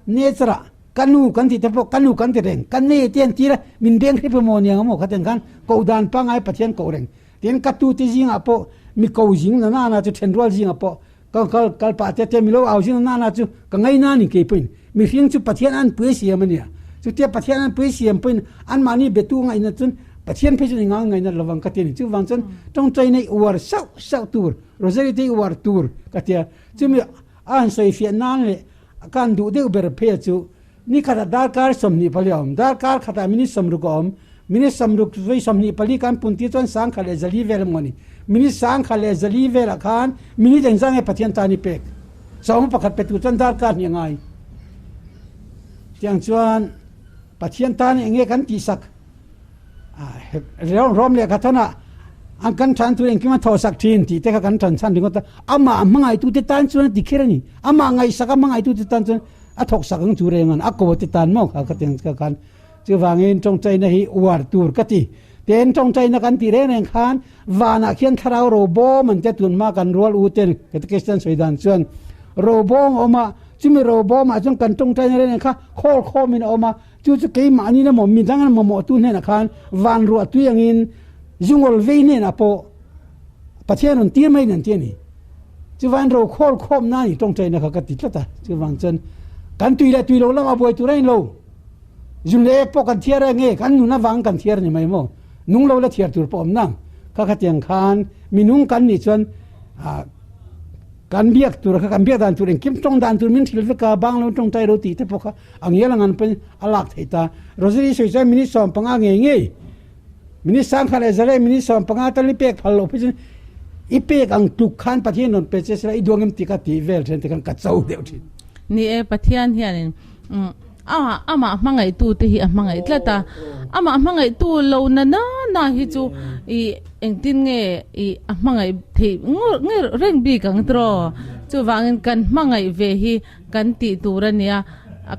nature ah ka nu kan tih te pawh ka nu kan ti reng, ka ne te an tir a, min beng hrep emaw niang emaw khatiang khan koh dan pangngai Pathian koh reng. Tin ka tu te zingah pawh mi ko zing na nana chu thenrual zingah pawh ka kal kal pah te te mi lo au zing na nana chu ka ngaina ni kei pawhin mihring chu Pathian an pui siam a nia. Chutia Pathian an pui siam pawhin anmahni betu ngaihna chuan Pathian phei chuan i ngang ngaihna lovang ka ti a ni. Chuvang chuan tawngtai nei uar sauh sauh tur, rosary te uar tur ka ti a. Chumi A han sawifiah nan leh a kan duh deuh ber phei chu ni khatah darkar 24 a awm, darkar khatah minute 60 a awm, minute 60 vei 24 kan pun tir chuan 1400 vel emaw ni, minute 1400 velah khan minute engzah nge Pathian tan i pek? Sawma pakhat pe tur chuan darkar hnih a ngai. Tiang chuan Pathian tan eng nge kan tihsak? Rom lehkha thawnah an kan than tur engkim a thawhsak thin tih te kha kan than chhan ringawt a, amah hmangaihtute tan chuan a ti kher a ni. Amah ngaihsak a hmangaihtute tan chuan a thawksak ang chu reng an, a ko te tan maw kha ka ti ang kha khan. Chuvangin tawngtaina hi uar tur ka ti. Tin tawngtaina kan tih reng reng khan vanah khian thlarau robawm an tia tun hma kan rual u ten Catechist an sawi dan chuan robawm a awm a, chumi robawmah chuan kan tawngtaina reng reng kha khawl khawmin a awm a, Chu chu keimahni emaw midang an mamawhtu hnenah khan van ruah tui angin zungawl vei hnenah pawh Pathian rawn tir mai nan ti a ni. Chuvain ro khawl khawm nan i tawngtaina kha ka ti tlat a. Chuvang chuan kan tui leh tui lo lamah buai tur a ni lo. Zun leh ek pawh kan thiar a nge kan nun avang kan thiar a ni mai maw? Nung lo la thiar tur pawh awm nang. Kha khatiang khan minung kan nih chuan kan biak tur kha kan biak dan tur engkim tawng dan tur min hrilh vek a, bang lo tawngtai lo tih te pawh kha A ngial ang an pawn a lak theih ta. Rosary sawi chuan minute 15 ngei ngei, minute 10,100 minute 15 tal i pek phal loh phei chuan i pek ang tluk khan Pathian rawn pe che sela i duang em tih kha tih vel then te khan ka cho deuh thin. Ni e, Pathian hianin amah hmangaihtu te hi a hmangaih tlat a, amah hmangaihtu lo na na na hi chu i engtin nge i a hmangaih theih ngawr ngawr reng bik ang tiraw? Chuvangin kan hmangaih ve hi Kan tih tur a nia.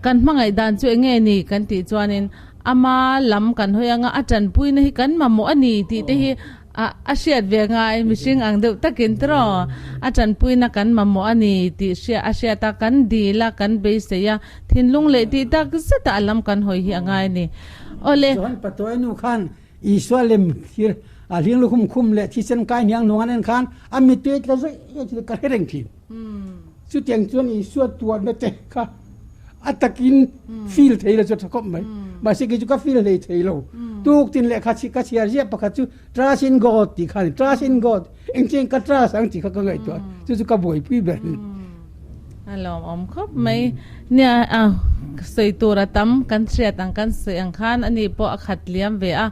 Kan hmangaih dan chu enge ni kan tih chuanin ama lam kan hawi anga a tanpuina hi kan mamawh a ni tih te hi a hriat ve ngai mihring ang deuh takin tiraw a tanpuina kan mamawh a ni tih hria a hriat a kan dil a kan beisei a thinlung leh tih tak zeta a lam kan hawi hi a ngai a ni. Awle. Chuan Patuai nu khan Isua lem thir a hling lukhum khum leh thisen kai hniang hnuang an en khan a mittui tla zawih zawih chu ka hre reng thin. Chutiang chuan Isua tuarna te kha a takin feel thei lo chu a tha khawp mai. Mahse kei chu ka feel hlei thei lo. Tuk tin lehkha chhi ka chhiar ziah pakhat chu Trust in God tih kha a ni. Trust in God engchen ka trust ang tih kha ka ngaihtuah. Chu chu ka buaipui ber a ni. A lawmawm khawp mai. Nia a sawi tur a tam kan hriat ang kan sawi ang khan ani pawh a khat liam ve a.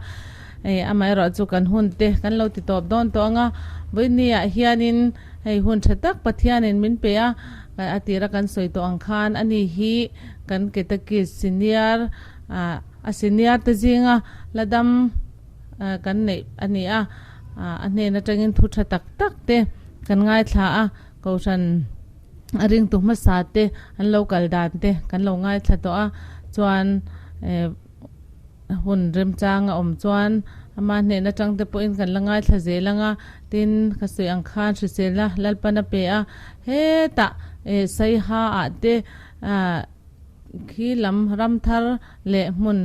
Hei amaherawh chu kan hun te kan lo ti tawp dawn tawh ang a. Vawinia hianin Hei hun tha tak Pathianin min pe a, a tira kan sawi tawh ang khan ani hi kan Ketakis senior a senior te zinga la dam kan neih a ni a, a hnen atangin thu tha tak tak te kan ngaithla a, Kohhran a ringtu hmasa te an lo kal dan te kan lo ngaithla tawh a, chuan Hun remchang a awm chuan ama hnen atang te pawhin kan la ngaithla zel ang a, tin ka sawi ang khan hriselna Lalpan a pe a, hetah eh Saiha ah te ah khi lam ram thar leh hmun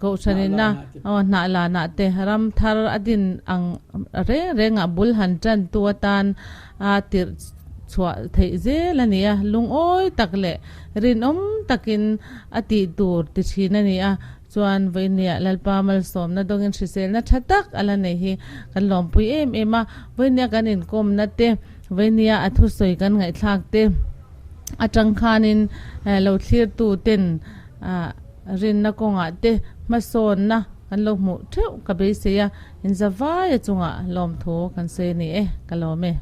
kohhran ina aw hnah lan ah te ram thar a din ang reng reng ah bul han tan tu atan a tirh. chhuah theih zel a ni a, lungawi tak leh rinawm takin a tih tur ti thin a ni a, chuan vawinia Lalpa malsawmna dawngin hriselna tha tak a la nei hi kan lawmpui em em a, vawinia kan inkawmna te, vawinia a thusawi kan ngaihthlak te atang khanin lo thlirtu ten rinna kawngah te hmasawnna kan lo hmuh theuh ka beisei a, inzavaia chungah lawmthu kan sawi a ni e, ka lawm e.